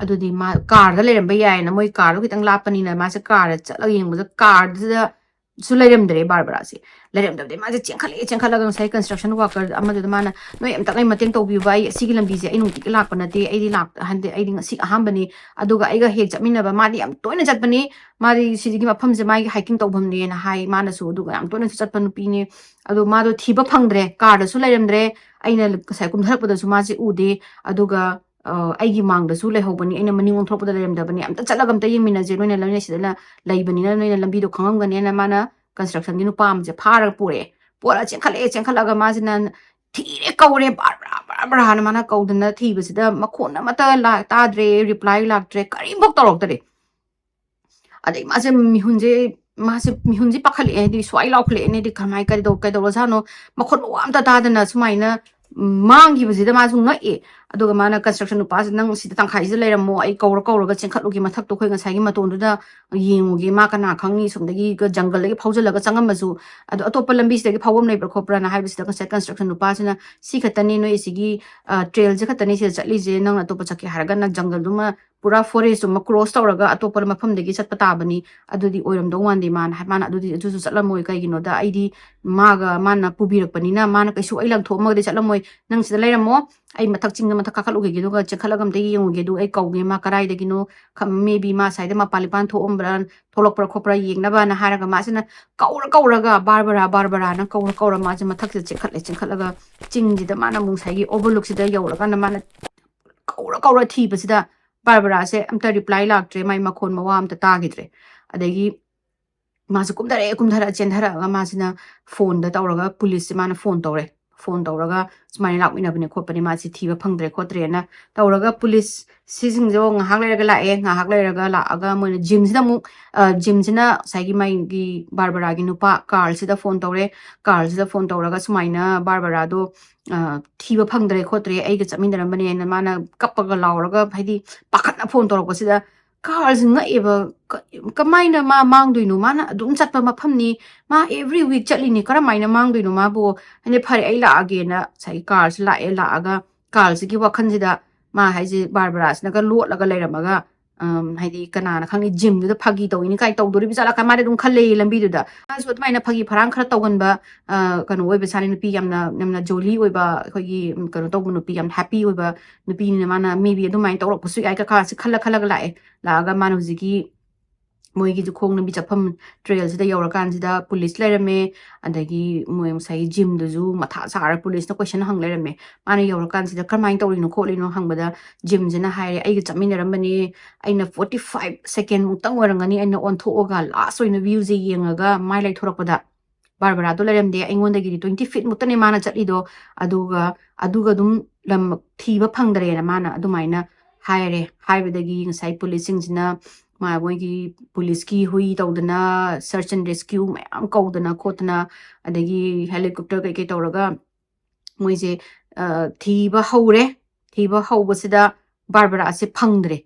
ꯑꯗꯨꯗꯤ ꯃꯥ car ꯗ ꯂꯩꯔꯝꯕ ꯌꯥꯏꯌꯦꯅ, ꯃꯣꯏ car ꯗꯣ ꯈꯤꯇꯪ ꯂꯥꯞꯄꯅꯤꯅ ꯃꯥꯁꯦ car ꯗ ꯆꯠꯂꯒ ꯌꯦꯡꯕꯗ car ꯗꯨꯗꯁꯨ ꯂꯩꯔꯝꯗ꯭ꯔꯦ ꯕꯥꯔꯕꯔꯥꯁꯦ꯫ ꯂꯩꯔꯝꯗꯕꯗꯩ ꯃꯥꯁꯦ ꯆꯦꯟꯈꯠꯂꯛꯑꯦ, ꯆꯦꯟꯈꯠꯂꯒ ꯉꯁꯥꯏ construction worker ꯑꯃꯗꯨꯗ ꯃꯥꯅ, "ꯅꯣꯏ ꯑꯝꯇꯪ ꯑꯩ ꯃꯇꯦꯡ ꯇꯧꯕꯤꯌꯨꯕ, ꯑꯩ ꯁꯤꯒꯤ ꯂꯝꯕꯤꯁꯦ ꯑꯩ ꯅꯨꯡꯇꯤꯒꯤ ꯂꯥꯛꯄ ꯅꯠꯇꯦ, ꯑꯩꯗꯤ ꯂꯥꯛ-, ꯍꯟꯗꯛ ꯑꯩꯗꯤ ꯉꯁꯤ ꯑꯍꯥꯟꯕꯅꯤ, ꯑꯗꯨꯒ ꯑꯩꯒ ꯍꯦꯛ ꯆꯠꯃꯤꯟꯅꯕ ꯃꯥꯗꯤ ꯌꯥꯝ ꯇꯣꯏꯅ ꯆꯠꯄꯅꯤ, ꯃꯥꯗꯤ ꯁꯤꯒꯤ ꯃꯐꯝꯁꯦ ꯃꯥꯒꯤ hiking ꯇꯧꯐꯝꯅꯦꯅ" ꯍꯥꯏ ꯃꯥꯅꯁꯨ, ꯑꯗꯨꯒ ꯌꯥꯝ ꯇꯣꯏꯅꯁꯨ ꯆꯠꯄ ꯅꯨꯄꯤꯅꯤ꯫ ꯑꯗꯣ ꯃꯥꯗꯣ ꯊꯤꯕ ꯐꯪꯗ꯭ꯔꯦ, car ꯗꯁꯨ ꯂꯩꯔꯝꯗ꯭ꯔꯦ, ꯑꯩꯅ ꯉꯁꯥꯏ ꯀꯨꯝꯊꯔꯛꯄꯗꯁꯨ ꯃꯥꯁꯦ ꯎꯗꯦ, ꯑꯗꯨꯒ ꯑ, ꯑꯩꯒꯤ ꯃꯥꯡꯗꯁꯨ ꯂꯩꯍꯧꯕꯅꯤ, ꯑꯩꯅ ꯃꯅꯤꯡ ꯑꯣꯟꯊꯣꯔꯛꯄꯗ ꯂꯩꯔꯝꯗꯕꯅꯤ, "ꯑꯝꯇ ꯆꯠꯂꯒ ꯑꯝꯇ ꯌꯦꯡꯃꯤꯟꯅꯁꯦ, ꯅꯣꯏꯅ ꯂꯣꯏꯅ ꯁꯤꯗ ꯂ-, ꯂꯩꯕꯅꯤꯅ ꯅꯣꯏꯅ ꯂꯝꯕꯤꯗꯣ ꯈꯪꯉꯝꯒꯅꯤꯅ" ꯃꯥꯅ construction ꯒꯤ ꯅꯨꯄꯥ ꯑꯃꯁꯦ ꯐꯥꯔꯒ ꯄꯨꯔꯛꯑꯦ꯫ ꯄꯨꯔꯛꯑ ꯆꯦꯟꯈꯠꯂꯛꯑꯦ, ꯆꯦꯟꯈꯠꯂꯛꯑꯒ ꯃꯥꯁꯤꯅ ꯊꯤꯔꯦ, ꯀꯧꯔꯦ, "ꯕꯥꯔꯕꯔꯥ, ꯕꯥꯔꯕꯔꯥ" ꯍꯥꯏꯅ ꯃꯥꯅ ꯀꯧꯗꯅ ꯊꯤꯕꯁꯤꯗ ꯃꯈꯣꯟ ꯑꯃꯠꯇ ꯂꯥ-, ꯇꯥꯗ꯭ꯔꯦ, reply ꯂꯥꯛꯇ꯭ꯔꯦ, ꯀꯔꯤꯝꯐꯥꯎ ꯇꯧꯔꯛꯇ꯭ꯔꯦ꯫ ꯑꯗꯩ ꯃꯥꯁꯦ ꯃꯤꯍꯨꯟꯁꯦ, ꯃꯥꯁꯦ ꯃꯤꯍꯨꯟꯁꯦ ꯄꯥꯈꯠꯂꯛꯑꯦ, ꯍꯥꯏꯗꯤ ꯁ꯭ꯋꯥꯏ ꯂꯥꯎꯈꯠꯂꯛꯑꯦꯅꯦ, ꯍꯥꯏꯗꯤ ꯀꯃꯥꯏ, ꯀꯔꯤꯗꯧ-, ꯀꯩꯗꯧꯔꯖꯥꯠꯅꯣ, ꯃꯈꯣꯟ ꯃꯋꯥ ꯑꯝꯇ ꯇꯥꯗꯅ ꯁꯨꯃꯥꯏꯅ, ꯎꯝ, ꯃꯥꯡꯈꯤꯕꯁꯤꯗ ꯃꯥꯁꯨ ꯉꯛꯑꯦ꯫ ꯑꯗꯨꯒ ꯃꯥꯅ construction ꯅꯨꯄꯥꯁꯦ, "ꯅꯪ ꯁꯤꯗ ꯇꯪꯈꯥꯏꯁꯤꯗ ꯂꯩꯔꯝꯃꯣ, ꯑꯩ ꯀꯧꯔ ꯀꯧꯔꯒ ꯆꯦꯟꯈꯠꯂꯨꯒꯦ, ꯃꯊꯛꯇꯣ ꯑꯩꯈꯣꯏ ꯉꯁꯥꯏꯒꯤ ꯃꯇꯣꯟꯗꯨꯗ ꯌꯦꯡꯉꯨꯒꯦ, ꯃꯥ ꯀꯅꯥ ꯈꯪꯅꯤ, ꯁꯣꯝꯗꯒꯤ ꯖꯪꯒꯜꯗꯒꯤ ꯐꯥꯎꯖꯜꯂꯒ ꯆꯪꯉꯝꯃꯁꯨ, ꯑꯗꯣ ꯑꯇꯣꯞꯄ ꯂꯝꯕꯤꯁꯤꯗꯒꯤ ꯐꯥꯎꯐꯝ ꯂꯩꯕ꯭ꯔꯥ ꯈꯣꯠꯄ꯭ꯔꯥꯅ" ꯍꯥꯏꯕꯁꯤꯗ ꯉꯁꯥꯏ construction ꯅꯨꯄꯥꯁꯤꯅ, "ꯁꯤ ꯈꯛꯇꯅꯤ ꯅꯣꯏ ꯁꯤꯒꯤ, ꯑ, trail ꯁꯦ ꯈꯛꯇꯅꯤ ꯁꯤꯗ ꯆꯠꯂꯤꯁꯦ, ꯅꯪ ꯑꯇꯣꯞꯄ ꯆꯠꯀꯦ ꯍꯥꯏꯔꯒꯅ ꯖꯪꯒꯜꯗꯨꯃ ꯄꯨꯔꯥ ꯐꯣꯔꯦꯁꯇꯨꯃ ꯀ꯭ꯔꯣꯁ ꯇꯧꯔꯒ ꯑꯇꯣꯞꯄ ꯃꯐꯝꯗꯒꯤ ꯆꯠꯄ ꯇꯥꯕꯅꯤ, ꯑꯗꯨꯗꯤ ꯑꯣꯏꯔꯝꯗꯧ ꯃꯥꯟꯗꯦ꯫ ꯃꯥꯅ ꯍꯥꯏ, ꯃꯥꯅ ꯑꯗꯨꯗꯤ, ꯑꯗꯨꯁꯨ ꯆꯠꯂꯝꯃꯣꯏ, ꯀꯩꯒꯤꯅꯣꯗ ꯑꯩꯗꯤ ꯃꯥꯒ, ꯃꯥꯅ ꯄꯨꯕꯤꯔꯛꯄꯅꯤꯅ, ꯃꯥꯅ ꯀꯩꯁꯨ ꯑꯩ ꯂꯪꯊꯣꯛꯑꯝꯃꯒꯗꯤ ꯆꯠꯂꯝꯃꯣꯏ꯫ "ꯅꯪ ꯁꯤꯗ ꯂꯩꯔꯝꯃꯣ, ꯑꯩ ꯃꯊꯛ ꯆꯤꯡꯗ ꯃꯊꯛ ꯀꯥꯈꯠꯂꯨꯈꯤꯒꯦ, ꯑꯗꯨꯒ ꯆꯦꯟꯈꯠꯂꯒ ꯑꯝꯇ ꯌꯦꯡꯉꯨꯒꯦ, ꯑꯗꯨ ꯑꯩ ꯀꯧꯒꯦ, ꯃꯥ ꯀꯗꯥꯏꯗꯒꯤꯅꯣ, ꯈ-, maybe ꯃꯥ ꯁ꯭ꯋꯥꯏꯗ ꯃꯄꯥꯟ ꯂꯤꯄꯥꯟ ꯊꯣꯛꯑꯝꯕ꯭ꯔꯥ, ꯊꯣꯛꯂꯛꯄ꯭ꯔꯥ ꯈꯣꯠꯄ꯭ꯔꯥ ꯌꯦꯡꯅꯕꯅ" ꯍꯥꯏꯔꯒ ꯃꯥꯁꯤꯅ ꯀꯧꯔ ꯀꯧꯔꯒ, "ꯕꯥꯔꯕꯔꯥ, ꯕꯥꯔꯕꯔꯥꯅ" ꯀꯧꯔ ꯀꯧꯔ ꯃꯥꯁꯦ ꯃꯊꯛꯁꯤꯗ ꯆꯦꯟꯈꯠꯂꯦ꯫ ꯆꯦꯟꯈꯠꯂꯒ ꯆꯤꯡꯁꯤꯗ ꯃꯥꯅ ꯑꯃꯨꯛ ꯉꯁꯥꯏꯒꯤ overlookꯁꯤꯗ ꯌꯧꯔꯀꯥꯟꯗ ꯃꯥꯅ ꯀꯧꯔ ꯀꯧꯔ ꯊꯤꯕꯁꯤꯗ ꯕꯥꯔꯕꯔꯥꯁꯦ ꯑꯝꯇ reply ꯂꯥꯛꯇ꯭ꯔꯦ, ꯃꯥꯏ ꯃꯈꯣꯟ ꯃꯋꯥ ꯑꯝꯇ ꯇꯥꯈꯤꯗ꯭ꯔꯦ꯫ ꯑꯗꯒꯤ ꯃꯥꯁꯦ ꯀꯨꯝꯊꯔꯛꯑꯦ, ꯀꯨꯝꯊꯔꯛꯑ ꯆꯦꯟꯊꯔꯛꯑꯒ ꯃꯥꯁꯤꯅ ꯐꯣꯟꯗ ꯇꯧꯔꯒ ꯄꯨꯂꯤꯁꯁꯦ ꯃꯥꯅ ꯐꯣꯟ ꯇꯧꯔꯦ꯫ ꯐꯣꯟ ꯇꯧꯔꯒ ꯁꯨꯃꯥꯏꯅ ꯂꯥꯛꯃꯤꯟꯅꯕꯅꯦ ꯈꯣꯠꯄꯅꯦ, ꯃꯥꯁꯤ ꯊꯤꯕ ꯐꯪꯗ꯭ꯔꯦ ꯈꯣꯠꯇ꯭ꯔꯦꯅ ꯇꯧꯔꯒ ꯄꯨꯂꯤꯁ ꯁꯤꯁꯤꯡꯁꯦ ꯉꯥꯏꯍꯥꯛ ꯂꯩꯔꯒ ꯂꯥꯛꯑꯦ꯫ ꯉꯥꯏꯍꯥꯛ ꯂꯩꯔꯒ ꯂꯥꯛꯑꯒ ꯃꯣꯏꯅ ꯖꯤꯝꯁꯤꯗ ꯑꯃꯨꯛ, ꯑ, ꯖꯤꯝꯁꯤꯅ ꯉꯁꯥꯏꯒꯤ ꯃꯥꯒꯤ ꯕꯥꯔꯕꯔꯥꯒꯤ ꯅꯨꯄꯥ ꯀꯥꯔꯜꯁꯤꯗ ꯐꯣꯟ ꯇꯧꯔꯦ꯫ ꯀꯥꯔꯜꯁꯤꯗ ꯐꯣꯟ ꯇꯧꯔꯒ ꯁꯨꯃꯥꯏꯅ ꯕꯥꯔꯕꯔꯥꯗꯣ, ꯑ, ꯊꯤꯕ ꯐꯪꯗ꯭ꯔꯦ ꯈꯣꯠꯇ꯭ꯔꯦ, ꯑꯩꯒ ꯆꯠꯃꯤꯟꯅꯔꯝꯕꯅꯦꯅ ꯃꯥꯅ ꯀꯞꯄꯒ ꯂꯥꯎꯔꯒ, ꯍꯥꯏꯗꯤ ꯄꯥꯈꯠꯅ ꯐꯣꯟ ꯇꯧꯔꯛꯄꯁꯤꯗ ꯀꯥꯔꯜꯁꯤ ꯉꯛꯑꯦꯕ꯫ ꯀ-, ꯀꯃꯥꯏꯅ ꯃꯥ ꯃꯥꯡꯗꯣꯏꯅꯣ? ꯃꯥꯅ ꯑꯗꯨꯝ ꯆꯠꯄ ꯃꯐꯝꯅꯤ, ꯃꯥ every week ꯆꯠꯂꯤꯅꯤ, ꯀꯔꯝꯍꯥꯏꯅ ꯃꯥꯡꯗꯣꯏꯅꯣ ꯃꯥꯕꯨ? ꯑꯩꯅ, "ꯐꯔꯦ, ꯑꯩ ꯂꯥꯛꯑꯒꯦꯅ" ꯉꯁꯥꯏꯒꯤ ꯀꯥꯔꯜꯁꯤ ꯂꯥꯛꯑꯦ꯫ ꯂꯥꯛꯑꯒ ꯀꯥꯔꯜꯁꯤꯒꯤ ꯋꯥꯈꯜꯁꯤꯗ ꯃꯥ ꯍꯥꯏꯁꯦ ꯕꯥꯔꯕꯔꯥꯁꯤꯅꯒ ꯂꯣꯠꯂꯒ ꯂꯩꯔꯝꯃꯒ, ꯑꯝ, ꯍꯥꯏꯗꯤ ꯀꯅꯥꯅ ꯈꯪꯅꯤ, ꯖꯤꯝꯗꯨꯗ ꯐꯥꯒꯤ ꯇꯧꯏꯅꯤ ꯀꯥꯏꯅ ꯇꯧꯗꯣꯔꯤꯕ ꯖꯥꯠꯂ ꯀꯥꯏ ꯃꯥꯗꯤ ꯑꯗꯨꯝ ꯈꯜꯂꯦꯌꯦ ꯂꯝꯕꯤꯗꯨꯗ꯫ ꯃꯥꯁꯨ ꯑꯗꯨꯃꯥꯏꯅ ꯐꯥꯒꯤ ꯐꯔꯥꯡ ꯈꯔ ꯇꯧꯒꯟꯕ, ꯑ, ꯀꯩꯅꯣ ꯑꯣꯏꯕ ꯁꯥꯅꯤ, ꯅꯨꯄꯤ ꯌꯥꯝꯅ, ꯌꯥꯝꯅ jolly ꯑꯣꯏꯕ, ꯑꯩꯈꯣꯏꯒꯤ, ꯎꯝ, ꯀꯩꯅꯣ ꯇꯧꯕ ꯅꯨꯄꯤ, ꯌꯥꯝ happy ꯑꯣꯏꯕ ꯅꯨꯄꯤꯅꯤꯅ ꯃꯥꯅ maybe ꯑꯗꯨꯃꯥꯏꯅ ꯇꯧꯔꯛꯄꯁꯨ ꯌꯥꯏ꯫ ꯀꯀꯥꯁꯤ ꯈꯜꯂ ꯈꯜꯂꯒ ꯂꯥꯛꯑꯦ꯫ ꯂꯥꯛꯑꯒ ꯃꯥꯅ ꯍꯧꯖꯤꯛꯀꯤ ꯃꯣꯏꯒꯤꯁꯨ ꯈꯣꯡ ꯂꯝꯕꯤ ꯆꯠꯐꯝ trailꯁꯤꯗ ꯌꯧꯔꯀꯥꯟꯁꯤꯗ ꯄꯨꯂꯤꯁ ꯂꯩꯔꯝꯃꯦ꯫ ꯑꯗꯒꯤ ꯃꯣꯏ ꯉꯁꯥꯏꯒꯤ ꯖꯤꯝꯗꯨꯁꯨ ꯃꯊꯥ ꯁꯥꯔ ꯄꯨꯂꯤꯁꯅ question ꯍꯪ ꯂꯩꯔꯝꯃꯦ꯫ ꯃꯥꯅ ꯌꯧꯔꯀꯥꯟꯁꯤꯗ "ꯀꯔꯝꯍꯥꯏꯅ ꯇꯧꯔꯤꯅꯣ ꯈꯣꯠꯂꯤꯅꯣ?" ꯍꯪꯕꯗ ꯖꯤꯝꯁꯤꯅ ꯍꯥꯏꯔꯦ, "ꯑꯩꯒ ꯆꯠꯃꯤꯟꯅꯔꯝꯕꯅꯦ, ꯑꯩꯅ forty five second ꯃꯨꯛꯇꯪ ꯑꯣꯏꯔꯝꯒꯅꯤ, ꯑꯩꯅ ꯑꯣꯟꯊꯣꯛꯑꯒ last ꯑꯣꯏꯅ viewꯁꯦ ꯌꯦꯡꯉꯒ ꯃꯥꯏ ꯂꯩꯊꯣꯔꯛꯄꯗ ꯕꯥꯔꯕꯔꯥꯗꯣ ꯂꯩꯔꯝꯗꯦ, ꯑꯩꯉꯣꯟꯗꯒꯤꯗꯤ twenty feet ꯃꯨꯛꯇꯅꯦ ꯃꯥꯅ ꯆꯠꯂꯤꯗꯣ, ꯑꯗꯨꯒ, ꯑꯗꯨꯒ ꯑꯗꯨꯝ ꯂꯝ ꯊꯤꯕ ꯐꯪꯗ꯭ꯔꯦꯅ" ꯃꯥꯅ ꯑꯗꯨꯃꯥꯏꯅ ꯍꯥꯏꯔꯦ꯫ ꯍꯥꯏꯕꯗꯒꯤ ꯉꯁꯥꯏ ꯄꯨꯂꯤꯁꯁꯤꯡꯁꯤꯅ ꯃꯥ-, ꯃꯣꯏꯒꯤ ꯄꯨꯂꯤꯁꯀꯤ ꯍꯨꯏ ꯇꯧꯗꯅ, search and rescue ꯃꯌꯥꯝ ꯀꯧꯗꯅ ꯈꯣꯠꯇꯅ, ꯑꯗꯒꯤ helicopter ꯀꯩꯀꯩ ꯇꯧꯔꯒ ꯃꯣꯏꯁꯦ, ꯑ, ꯊꯤꯕ ꯍꯧꯔꯦ꯫ ꯊꯤꯕ ꯍꯧꯕꯁꯤꯗ ꯕꯥꯔꯕꯔꯥꯁꯦ ꯐꯪꯗ꯭ꯔꯦ꯫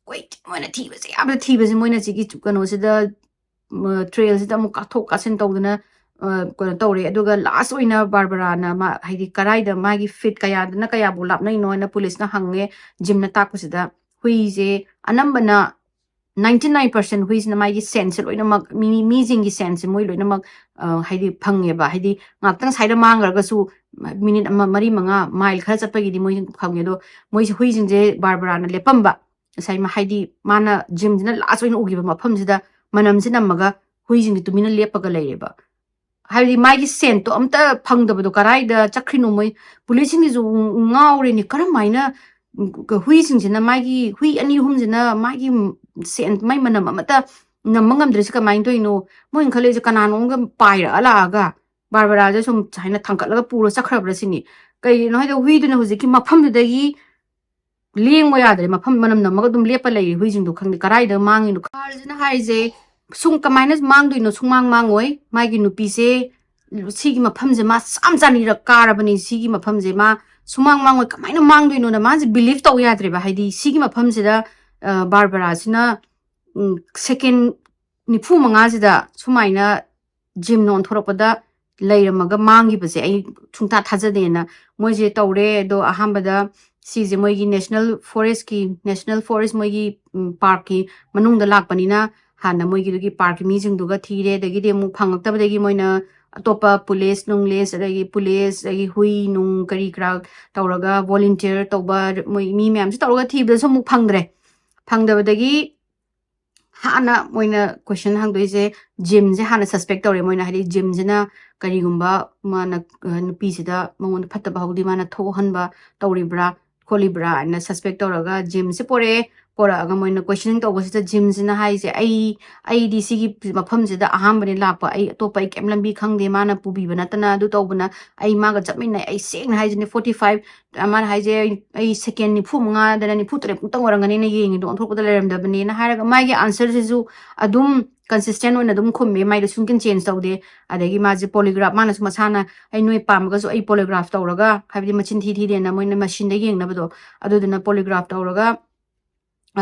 ꯀꯣꯏꯊꯤ-, ꯃꯣꯏꯅ ꯊꯤꯕꯁꯦ, ꯌꯥꯝꯅ ꯊꯤꯕꯁꯦ, ꯃꯣꯏꯅ ꯁꯤꯒꯤ ꯀꯩꯅꯣꯁꯤꯗ, ꯃ-, trailꯁꯤꯗ ꯑꯃꯨꯛ ꯀꯥꯊꯣꯛ ꯀꯥꯁꯤꯟ ꯇꯧꯗꯅ, ꯑ, ꯀꯩꯅꯣ ꯇꯧꯔꯦ꯫ ꯑꯗꯨꯒ last ꯑꯣꯏꯅ ꯕꯥꯔꯕꯔꯥꯅ ꯃꯥ, ꯍꯥꯏꯗꯤ ꯀꯔꯥꯏꯗ ꯃꯥꯒꯤ feet ꯀꯌꯥꯗꯅ ꯀꯌꯥꯕꯨ ꯂꯥꯞꯅꯩꯅꯣ ꯍꯥꯏꯅ ꯄꯨꯂꯤꯁꯅ ꯍꯪꯉꯦ꯫ ꯖꯤꯝꯅ ꯇꯥꯛꯄꯁꯤꯗ ꯍꯨꯏꯁꯦ ꯑꯅꯝꯕꯅ ninety nine percent ꯍꯨꯏꯁꯤꯅ ꯃꯥꯒꯤ ꯁꯦꯟꯁꯦ ꯂꯣꯏꯅꯃꯛ ꯃꯤ ꯃꯤꯁꯤꯡꯒꯤ ꯁꯦꯟꯁꯦ ꯃꯣꯏ ꯂꯣꯏꯅꯃꯛ ꯍꯥꯏꯗꯤ ꯐꯪꯉꯦꯕ꯫ ꯍꯥꯏꯗꯤ ꯉꯥꯛꯇꯪ ꯁꯥꯏꯗ ꯃꯥꯡꯈ꯭ꯔꯒꯁꯨ ꯃꯤꯅꯤꯠ ꯑꯃ ꯃꯔꯤ ꯃꯉꯥ ꯃꯥꯏꯜ ꯈꯔ ꯆꯠꯄꯒꯤꯗꯤ ꯃꯣꯏ ꯐꯪꯉꯦ꯫ ꯑꯗꯣ ꯃꯣꯏꯁꯦ ꯍꯨꯏꯁꯤꯡꯁꯦ ꯕꯥꯔꯕꯔꯥꯅ ꯂꯦꯞꯄꯝꯕ ꯉꯁꯥꯏ ꯍꯥꯏꯗꯤ ꯃꯥꯅ ꯖꯤꯝꯁꯤꯅ ꯂꯥꯁ ꯑꯣꯏꯅ ꯎꯈꯤꯕ ꯃꯐꯝꯁꯤꯗ ꯃꯅꯝꯁꯤ ꯅꯝꯃꯒ ꯍꯨꯏꯁꯤꯡꯁꯦ ꯇꯨꯃꯤꯟꯅ ꯂꯦꯞꯄꯒ ꯂꯩꯔꯦꯕ꯫ ꯍꯥꯏꯕꯗꯤ ꯃꯥꯒꯤ ꯁꯦꯟꯇꯣ ꯑꯝꯇ ꯐꯪꯗꯕꯗꯣ ꯀꯔꯥꯏꯗ ꯆꯠꯈ꯭ꯔꯤꯅꯣ? ꯃꯣꯏ ꯄꯨꯂꯤꯁꯁꯤꯡꯁꯤꯁꯨ ꯉꯥꯎꯔꯦꯅꯦ꯫ ꯀꯔꯝ ꯍꯥꯏꯅ ꯍꯨꯏꯁꯤꯡꯁꯤꯅ ꯃꯥꯒꯤ ꯍꯨꯏ ꯑꯅꯤ ꯑꯍꯨꯝꯁꯤꯅ ꯃꯥꯒꯤ ꯁꯦꯟ ꯃꯥꯏ ꯃꯅꯝ ꯑꯃꯠꯇ ꯅꯝꯕ ꯉꯝꯗ꯭ꯔꯤꯁꯦ ꯀꯃꯥꯏꯅ ꯇꯧꯔꯤꯅꯣ? ꯃꯣꯏꯅ ꯈꯜꯂꯤꯁꯦ ꯀꯅꯥꯅꯣꯝꯒ ꯄꯥꯏꯔꯛꯑ ꯂꯥꯛꯑꯒ ꯕꯥꯔꯕꯔꯥꯁꯦ ꯁꯨꯝ ꯍꯥꯏꯅ ꯊꯥꯡꯒꯠꯂꯒ ꯄꯨꯔ ꯆꯠꯈ꯭ꯔꯕ꯭ꯔꯥ ꯁꯤꯅꯤ꯫ ꯀꯩꯒꯤꯅꯣ ꯍꯥꯏꯗꯤ ꯍꯨꯏꯗꯨꯅ ꯍꯧꯖꯤꯛꯀꯤ ꯃꯐꯝꯗꯨꯗꯒꯤ ꯂꯦꯡꯕ ꯌꯥꯗ꯭ꯔꯦ꯫ ꯃꯐꯝ ꯃꯅꯝ ꯅꯝꯃꯒ ꯑꯗꯨꯝ ꯂꯦꯞꯄ ꯂꯩꯔꯦ ꯍꯨꯏꯁꯤꯡꯗꯣ꯫ ꯈꯪꯗꯦ ꯀꯗꯥꯏꯗ ꯃꯥꯡꯉꯤꯅꯣ꯫ ꯀꯥꯔꯁꯤꯅ ꯍꯥꯏꯁꯦ ꯁꯨꯝ ꯀꯃꯥꯏꯅ ꯃꯥꯡꯗꯣꯏꯅꯣ? ꯁꯨꯡꯃꯥꯡ ꯃꯥꯡꯉꯣꯏ꯫ ꯃꯥꯒꯤ ꯅꯨꯄꯤꯁꯦ ꯁꯤꯒꯤ ꯃꯐꯝꯁꯦ ꯃꯥ ꯆꯥꯝ ꯆꯥꯅꯤꯔꯛ ꯀꯥꯔꯕꯅꯦ꯫ ꯁꯤꯒꯤ ꯃꯐꯝꯁꯦ ꯃꯥ ꯁꯨꯡꯃꯥꯡ ꯃꯥꯡꯉꯣꯏ꯫ ꯀꯃꯥꯏꯅ ꯃꯥꯡꯗꯣꯏꯅꯣꯅ ꯃꯥꯁꯦ ꯕꯤꯂꯤꯐ ꯇꯧ ꯌꯥꯗ꯭ꯔꯦꯕ꯫ ꯍꯥꯏꯗꯤ ꯁꯤꯒꯤ ꯃꯐꯝꯁꯤꯗ ꯕꯥꯔꯕꯔꯥꯁꯤꯅ ꯁꯦꯀꯦꯟ ꯅꯤꯐꯨ ꯃꯉꯥꯁꯤꯗ ꯁꯨꯃꯥꯏꯅ ꯖꯤꯝꯅ ꯑꯣꯟꯊꯣꯔꯛꯄꯗ ꯂꯩꯔꯝꯃꯒ ꯃꯥꯡꯈꯤꯕꯁꯦ ꯑꯩ ꯁꯨꯡꯊꯥ ꯊꯥꯖꯗꯦꯅ꯫ ꯃꯣꯏꯁꯦ ꯇꯧꯔꯦ꯫ ꯑꯗꯣ ꯑꯍꯥꯟꯕꯗ ꯁꯤꯁꯦ ꯃꯣꯏꯒꯤ ꯅꯦꯁꯅꯦꯜ ꯐꯣꯔꯦꯁꯀꯤ ꯅꯦꯁꯅꯦꯜ ꯐꯣꯔꯦꯁ ꯃꯣꯏꯒꯤ ꯄꯥꯔꯛꯀꯤ ꯃꯅꯨꯡꯗ ꯂꯥꯛꯄꯅꯤꯅ ꯍꯥꯟꯅ ꯃꯣꯏꯒꯤ ꯑꯗꯨꯒꯤ ꯄꯥꯔꯛꯀꯤ ꯃꯤꯁꯤꯡꯗꯨꯒ ꯊꯤꯔꯦ꯫ ꯑꯗꯒꯤꯗꯤ ꯑꯃꯨꯛ ꯐꯪꯉꯛꯇꯕꯗꯒꯤ ꯃꯣꯏꯅ ꯑꯇꯣꯞꯄ ꯄꯨꯂꯤꯁ ꯅꯨꯡꯂꯤꯁ ꯑꯗꯒꯤ ꯄꯨꯂꯤꯁ ꯑꯗꯒꯤ ꯍꯨꯏ ꯅꯨꯡ ꯀꯔꯤ ꯀꯔꯥ ꯇꯧꯔꯒ ꯚꯣꯂꯨꯟꯇꯤꯌꯔ ꯇꯧꯕ ꯃꯣꯏ ꯃꯤ ꯃꯌꯥꯝꯁꯦ ꯇꯧꯔꯒ ꯊꯤꯕꯗꯁꯨ ꯑꯃꯨꯛ ꯐꯪꯗ꯭ꯔꯦ꯫ ꯐꯪꯗꯕꯗꯒꯤ ꯍꯥꯟꯅ ꯃꯣꯏꯅ ꯀꯣꯏꯁꯟ ꯍꯪꯗꯣꯏꯁꯦ ꯖꯤꯝꯁꯦ ꯍꯥꯟꯅ ꯁꯁꯄꯦꯛ ꯇꯧꯔꯦ꯫ ꯃꯣꯏꯅ ꯍꯥꯏꯗꯤ ꯖꯤꯝꯁꯤꯅ ꯀꯔꯤꯒꯨꯝꯕ ꯃꯥꯅ ꯅꯨꯄꯤꯁꯤꯗ ꯃꯉꯣꯟꯗ ꯐꯠꯇꯕ ꯍꯧꯗꯤ ꯃꯥꯅ ꯊꯣꯛꯍꯟꯕ ꯇꯧꯔꯤꯕ꯭ꯔꯥ ꯈꯣꯠꯂꯤꯕ꯭ꯔꯥ ꯍꯥꯏꯅ ꯁꯁꯄꯦꯛ ꯇꯧꯔꯒ ꯖꯤꯝꯁꯦ ꯄꯣꯔꯛꯑꯦ꯫ ꯄꯣꯔꯛꯑꯒ ꯃꯣꯏꯅ ꯀꯣꯏꯁꯟ ꯇꯧꯕꯁꯤꯗ ꯖꯤꯝꯁꯤꯅ ꯍꯥꯏꯁꯦ ꯑꯩ ꯑꯩꯗꯤ ꯁꯤꯒꯤ ꯃꯐꯝꯁꯤꯗ ꯑꯍꯥꯟꯕꯅꯦ ꯂꯥꯛꯄ꯫ ꯑꯩ ꯑꯇꯣꯞꯄ ꯑꯩ ꯀꯩꯝ ꯂꯝꯕꯤ ꯈꯪꯗꯦ꯫ ꯃꯥꯅ ꯄꯨꯕꯤꯕ ꯅꯠꯇꯅ ꯑꯗꯨ ꯇꯧꯕꯅ ꯑꯩ ꯃꯥꯒ ꯆꯠꯃꯤꯟꯅꯩ꯫ ꯑꯩ ꯁꯦꯡꯅ ꯍꯥꯏꯁꯤꯅꯦ forty five ꯃꯥꯅ ꯍꯥꯏꯁꯦ ꯑꯩ ꯁꯦꯀꯦꯟ ꯅꯤꯐꯨ ꯃꯉꯥꯗꯅ ꯅꯤꯐꯨ ꯇꯔꯦꯠꯃꯨꯛꯇꯪ ꯑꯣꯏꯔꯝꯒꯅꯤꯅ ꯌꯦꯡꯉꯤꯗꯣ ꯑꯣꯟꯊꯣꯛꯄꯗ ꯂꯩꯔꯝꯗꯕꯅꯦꯅ ꯍꯥꯏꯔꯒ ꯃꯥꯒꯤ ꯑꯟꯁꯔꯁꯤꯁꯨ ꯑꯗꯨꯝ ꯀꯟꯁꯤꯁꯇꯦꯟ ꯑꯣꯏꯅ ꯑꯗꯨꯝ ꯈꯨꯝꯃꯦ꯫ ꯃꯥꯏꯗꯣ ꯁꯨꯡꯆꯦꯟ ꯆꯦꯟꯖ ꯇꯧꯗꯦ꯫ ꯑꯗꯒꯤ ꯃꯥꯁꯦ ꯄꯣꯂꯤꯒ꯭ꯔꯥꯐ ꯃꯥꯅꯁꯨ ꯃꯁꯥꯅ ꯑꯩ ꯅꯣꯏ ꯄꯥꯝꯃꯒꯁꯨ ꯑꯩ ꯄꯣꯂꯤꯒ꯭ꯔꯥꯐ ꯇꯧꯔꯒ ꯍꯥꯏꯕꯗꯤ ꯃꯆꯤꯟ ꯊꯤ ꯊꯤꯗꯦꯅ ꯃꯣꯏꯅ ꯃꯁꯤꯟꯗ ꯌꯦꯡꯅꯕꯗꯣ ꯑꯗꯨꯗꯨꯅ ꯄꯣꯂꯤꯒ꯭ꯔꯥꯐ ꯇꯧꯔꯒ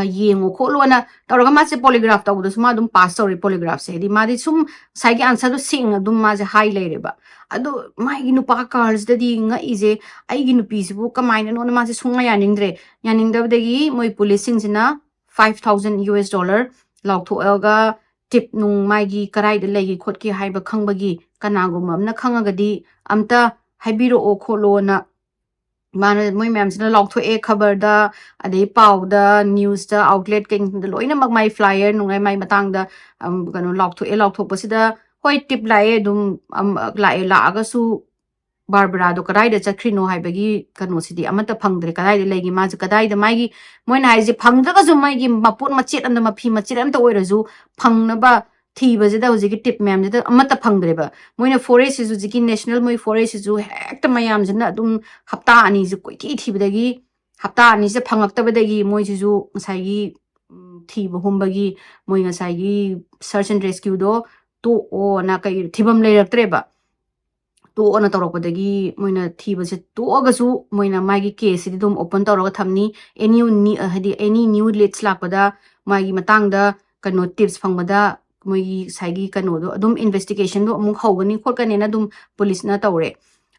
ꯌꯦꯡꯉꯣ ꯈꯣꯠꯂꯣꯅ ꯇꯧꯔꯒ ꯃꯥꯁꯦ ꯄꯣꯂꯤꯒ꯭ꯔꯥꯐ ꯇꯧꯕꯗꯁꯨ ꯃꯥ ꯑꯗꯨꯝ ꯄꯥꯁ ꯇꯧꯔꯦ ꯄꯣꯂꯤꯒ꯭ꯔꯥꯐꯁꯦ꯫ ꯍꯥꯏꯗꯤ ꯃꯥꯗꯤ ꯁꯨꯝ ꯉꯁꯥꯏꯒꯤ ꯑꯟꯁꯔꯗꯣ ꯁꯦꯡꯅ ꯑꯗꯨꯝ ꯃꯥꯁꯦ ꯍꯥꯏ ꯂꯩꯔꯦꯕ꯫ ꯑꯗꯣ ꯃꯥꯒꯤ ꯅꯨꯄꯥ ꯀꯥꯔꯜꯁꯤꯗꯗꯤ ꯉꯛꯏꯁꯦ, "ꯑꯩꯒꯤ ꯅꯨꯄꯤꯁꯤꯕꯨ ꯀꯃꯥꯏꯅꯅꯣꯅ?" ꯃꯥꯁꯦ ꯁꯨꯡꯌꯥ ꯌꯥꯅꯤꯡꯗ꯭ꯔꯦ꯫ ꯌꯥꯅꯤꯡꯗꯕꯗꯒꯤ ꯃꯣꯏ ꯄꯨꯂꯤꯁꯁꯤꯡꯁꯤꯅ five thousand US dollar ꯂꯥꯎꯊꯣꯛꯑꯒ ꯇꯤꯞ ꯅꯨꯡ ꯃꯥꯒꯤ ꯀꯗꯥꯏꯗ ꯂꯩꯒꯦ ꯈꯣꯠꯀꯦ ꯍꯥꯏꯕ ꯈꯪꯕꯒꯤ ꯀꯅꯥꯒꯨꯝꯕ ꯑꯃꯅ ꯈꯪꯉꯒꯗꯤ ꯑꯝꯇ ꯍꯥꯏꯕꯤꯔꯛꯑꯣ ꯈꯣꯠꯂꯣꯅ ꯃꯥꯅ, ꯃꯣꯏ ꯃꯌꯥꯝꯁꯤꯅ ꯂꯥꯎꯊꯣꯛꯑꯦ ꯈꯕꯔꯗ, ꯑꯗꯩ ꯄꯥꯎꯗ, ꯅ꯭ꯌꯨꯁꯇ, ꯑꯥꯎꯠꯂꯦꯠ ꯀꯩꯗ ꯂꯣꯏꯅꯃꯛ ꯃꯥꯏ ꯐ꯭ꯂꯥꯏꯌꯔ ꯅꯨꯡꯉꯥꯏ ꯃꯥꯏ ꯃꯇꯥꯡꯗ, ꯑꯝ, ꯀꯩꯅꯣ ꯂꯥꯎꯊꯣꯛꯑꯦ꯫ ꯂꯥꯎꯊꯣꯛꯄꯁꯤꯗ ꯍꯣꯏ ꯇꯤꯞ ꯂꯥꯛꯑꯦ ꯑꯗꯨꯝ, ꯑꯝ, ꯂꯥꯛꯑꯦ, ꯂꯥꯛꯑꯒꯁꯨ ꯕꯥꯔꯕꯔꯥꯗꯣ ꯀꯗꯥꯏꯗ ꯆꯠꯈ꯭ꯔꯤꯅꯣ ꯍꯥꯏꯕꯒꯤ ꯀꯩꯅꯣꯁꯤꯗꯤ ꯑꯃꯠꯇ ꯐꯪꯗ꯭ꯔꯦ꯫ ꯀꯗꯥꯏꯗ ꯂꯩꯒꯦ ꯃꯥꯁꯦ, ꯀꯗꯥꯏꯗ ꯃꯥꯒꯤ, ꯃꯣꯏꯅ ꯍꯥꯏꯁꯦ ꯐꯪꯗ꯭ꯔꯒꯁꯨ ꯃꯥꯒꯤ ꯃꯄꯣꯠ ꯃꯆꯦꯠ ꯑꯃꯗ, ꯃꯐꯤ ꯃꯆꯦꯠ ꯑꯃꯇ ꯑꯣꯏꯔꯁꯨ ꯐꯪꯅꯕ ꯊꯤꯕꯁꯤꯗ ꯍꯧꯖꯤꯛꯀꯤ ꯇꯤꯞ ꯃꯌꯥꯝꯁꯤꯗ ꯑꯃꯠꯇ ꯐꯪꯗ꯭ꯔꯦꯕ꯫ ꯃꯣꯏꯅ ꯐꯣꯔꯦꯁꯁꯤꯁꯨ, ꯍꯧꯖꯤꯛꯀꯤ ꯅꯦꯁꯅꯦꯜ ꯃꯣꯏ ꯐꯣꯔꯦꯁꯁꯤꯁꯨ ꯍꯦꯛꯇ ꯃꯌꯥꯝꯁꯤꯅ ꯑꯗꯨꯝ ꯍꯞꯇꯥ ꯑꯅꯤꯁꯦ ꯀꯣꯏꯊꯤ ꯊꯤꯕꯗꯒꯤ ꯍꯞꯇꯥ ꯑꯅꯤꯁꯦ ꯐꯪꯉꯛꯇꯕꯗꯒꯤ ꯃꯣꯏꯁꯤꯁꯨ ꯉꯁꯥꯏꯒꯤ, ꯎꯝ, ꯊꯤꯕ ꯍꯨꯝꯕꯒꯤ ꯃꯣꯏ ꯉꯁꯥꯏꯒꯤ search and rescueꯗꯣ ꯇꯣꯛꯑꯣꯅ, ꯀꯩ ꯊꯤꯐꯝ ꯂꯩꯔꯛꯇ꯭ꯔꯦꯕ꯫ ꯇꯣꯛꯑꯣꯅ ꯇꯧꯔꯛꯄꯗꯒꯤ ꯃꯣꯏꯅ ꯊꯤꯕꯁꯦ ꯇꯣꯛꯑꯒꯁꯨ ꯃꯣꯏꯅ ꯃꯥꯒꯤ caseꯁꯤꯗꯤ ꯑꯗꯨꯝ open ꯇꯧꯔꯒ ꯊꯝꯅꯤ꯫ Any new, ꯍꯥꯏꯗꯤ any new leads ꯂꯥꯛꯄꯗ ꯃꯥꯒꯤ ꯃꯇꯥꯡꯗ ꯀꯩꯅꯣ tips ꯐꯪꯕꯗ ꯃꯣꯏꯒꯤ ꯉꯁꯥꯏꯒꯤ ꯀꯩꯅꯣꯗꯣ ꯑꯗꯨꯝ investigationꯗꯣ ꯑꯃꯨꯛ ꯍꯧꯒꯅꯤ ꯈꯣꯠꯀꯅꯤꯅ ꯑꯗꯨꯝ ꯄꯨꯂꯤꯁꯅ ꯇꯧꯔꯦ꯫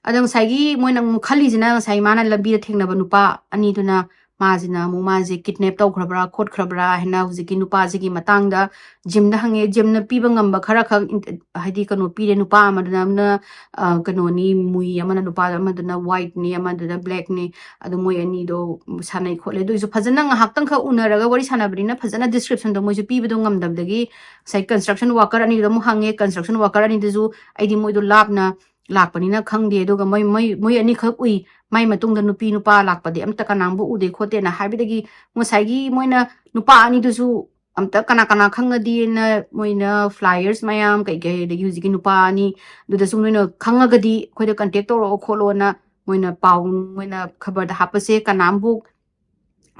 ꯑꯗꯣ ꯉꯁꯥꯏꯒꯤ ꯃꯣꯏꯅ ꯑꯃꯨꯛ ꯈꯜꯂꯤꯁꯤꯅ ꯉꯁꯥꯏ ꯃꯥꯅ ꯂꯝꯕꯤꯗ ꯊꯦꯡꯅꯕ ꯅꯨꯄꯥ ꯑꯅꯤꯗꯨꯅ ꯃꯥꯁꯤꯅ ꯑꯃꯨꯛ ꯃꯥꯁꯦ kidnap ꯇꯧꯈ꯭ꯔꯕ꯭ꯔꯥ ꯈꯣꯠꯈ꯭ꯔꯕ꯭ꯔꯥ ꯍꯥꯏꯅ ꯍꯧꯖꯤꯛꯀꯤ ꯅꯨꯄꯥꯁꯤꯒꯤ ꯃꯇꯥꯡꯗ ꯖꯤꯝꯗ ꯍꯪꯉꯦ꯫ ꯖꯤꯝꯅ ꯄꯤꯕ ꯉꯝꯕ ꯈꯔ ꯈꯛ ꯏꯟ-, ꯍꯥꯏꯗꯤ ꯀꯩꯅꯣ ꯄꯤꯔꯦ꯫ ꯅꯨꯄꯥ ꯑꯃꯗꯨꯅ, ꯑꯃꯅ, ꯑ, ꯀꯩꯅꯣꯅꯤ, ꯃꯨꯏ ꯑꯃꯅ, ꯅꯨꯄꯥ ꯑꯃꯗꯨꯅ whiteꯅꯤ, ꯑꯃꯗꯨꯅ blackꯅꯤ꯫ ꯑꯗꯨ ꯃꯣꯏ ꯑꯅꯤꯗꯣ ꯁꯥꯟꯅꯩ ꯈꯣꯠꯂꯦ꯫ ꯑꯗꯨꯏꯁꯨ ꯐꯖꯅ ꯉꯥꯏꯍꯥꯛꯇꯪ ꯈꯛ ꯎꯅꯔꯒ ꯋꯥꯔꯤ ꯁꯥꯟꯅꯕꯅꯤꯅ ꯐꯖꯅ descriptionꯗꯣ ꯃꯣꯏꯁꯨ ꯄꯤꯕꯗꯣ ꯉꯝꯗꯕꯗꯒꯤ ꯉꯁꯥꯏ construction worker ꯑꯅꯤꯗꯨꯗ ꯑꯃꯨꯛ ꯍꯪꯉꯦ꯫ Construction worker ꯑꯅꯤꯗꯨꯁꯨ ꯑꯩꯗꯤ ꯃꯣꯏꯗꯣ ꯂꯥꯞꯅ ꯂꯥꯛꯄꯅꯤꯅ ꯈꯪꯗꯦ꯫ ꯑꯗꯨꯒ ꯃꯣꯏ, ꯃꯣꯏ, ꯃꯣꯏ ꯑꯅꯤꯈꯛ ꯎꯏ꯫ ꯃꯥꯏ ꯃꯇꯨꯡꯗ ꯅꯨꯄꯤ ꯅꯨꯄꯥ ꯂꯥꯛꯄꯗꯤ ꯑꯝꯇ ꯀꯅꯥꯝꯕꯨ ꯎꯗꯦ ꯈꯣꯠꯇꯦꯅ ꯍꯥꯏꯕꯗꯒꯤ ꯉꯁꯥꯏꯒꯤ ꯃꯣꯏꯅ ꯅꯨꯄꯥ ꯑꯅꯤꯗꯨꯁꯨ ꯑꯝꯇ ꯀꯅꯥ ꯀꯅꯥ ꯈꯪꯉꯗꯤꯅ ꯃꯣꯏꯅ flyers ꯃꯌꯥꯝ ꯀꯩ ꯀꯩ, ꯑꯗꯒꯤ ꯍꯧꯖꯤꯛꯀꯤ ꯅꯨꯄꯥ ꯑꯅꯤꯗꯨꯗꯁꯨ ꯅꯣꯏꯅ ꯈꯪꯉꯒꯗꯤ ꯑꯩꯈꯣꯏꯗ contact ꯇꯧꯔꯛꯑꯣ ꯈꯣꯠꯂꯣꯅ ꯃꯣꯏꯅ ꯄꯥꯎ, ꯃꯣꯏꯅ ꯈꯕꯔꯗ ꯍꯥꯞꯄꯁꯦ꯫ ꯀꯅꯥꯝꯕꯨ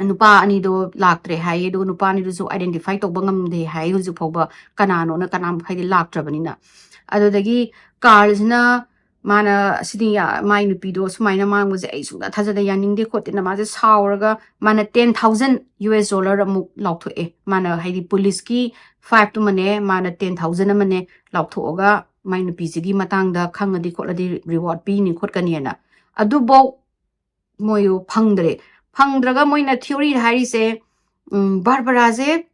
ꯅꯨꯄꯥ ꯑꯅꯤꯗꯣ ꯂꯥꯛꯇ꯭ꯔꯦ ꯍꯥꯏꯌꯦ, ꯑꯗꯨꯒ ꯅꯨꯄꯥ ꯑꯅꯤꯗꯨꯁꯨ identify ꯇꯧꯕ ꯉꯝꯗꯦ ꯍꯥꯏꯌꯦ ꯍꯧꯖꯤꯛ ꯐꯥꯎꯕ ꯀꯅꯥꯅꯣꯅ, ꯀꯅꯥꯝ ꯍꯥꯏꯗꯤ ꯂꯥꯛꯇ꯭ꯔꯕꯅꯤꯅ꯫ ꯑꯗꯨꯗꯒꯤ ꯀꯥꯔꯜꯁꯤꯅ ꯃꯥꯅ ꯁꯤꯗꯤ ꯌꯥ-, ꯃꯥꯏ ꯅꯨꯄꯤꯗꯣ ꯁꯨꯃꯥꯏꯅ ꯃꯥꯡꯕꯁꯦ ꯑꯩ ꯁꯨꯡꯊꯥ ꯊꯥꯖꯗꯦ, ꯌꯥꯅꯤꯡꯗꯦ ꯈꯣꯠꯇꯦꯅ ꯃꯥꯁꯦ ꯁꯥꯎꯔꯒ ꯃꯥꯅ ten thousand U S dollar ꯑꯃꯨꯛ ꯂꯥꯎꯊꯣꯛꯑꯦ꯫ ꯃꯥꯅ ꯍꯥꯏꯗꯤ ꯄꯨꯂꯤꯁꯀꯤ five ꯇꯨꯃꯅꯦ, ꯃꯥꯅ ten thousand ꯑꯃꯅꯦ ꯂꯥꯎꯊꯣꯛꯑꯒ ꯃꯥꯏ ꯅꯨꯄꯤꯁꯤꯒꯤ ꯃꯇꯥꯡꯗ ꯈꯪꯉꯗꯤ ꯈꯣꯠꯂꯗꯤ reward ꯄꯤꯅꯤ ꯈꯣꯠꯀꯅꯤꯅ꯫ ꯑꯗꯨꯐꯧ ꯃꯣꯏ ꯐꯪꯗ꯭ꯔꯦ꯫ ꯐꯪꯗ꯭ꯔꯒ ꯃꯣꯏꯅ theory ꯍꯥꯏꯔꯤꯁꯦ, ꯎꯝ, ꯕꯥꯔꯕꯔꯥꯁꯦ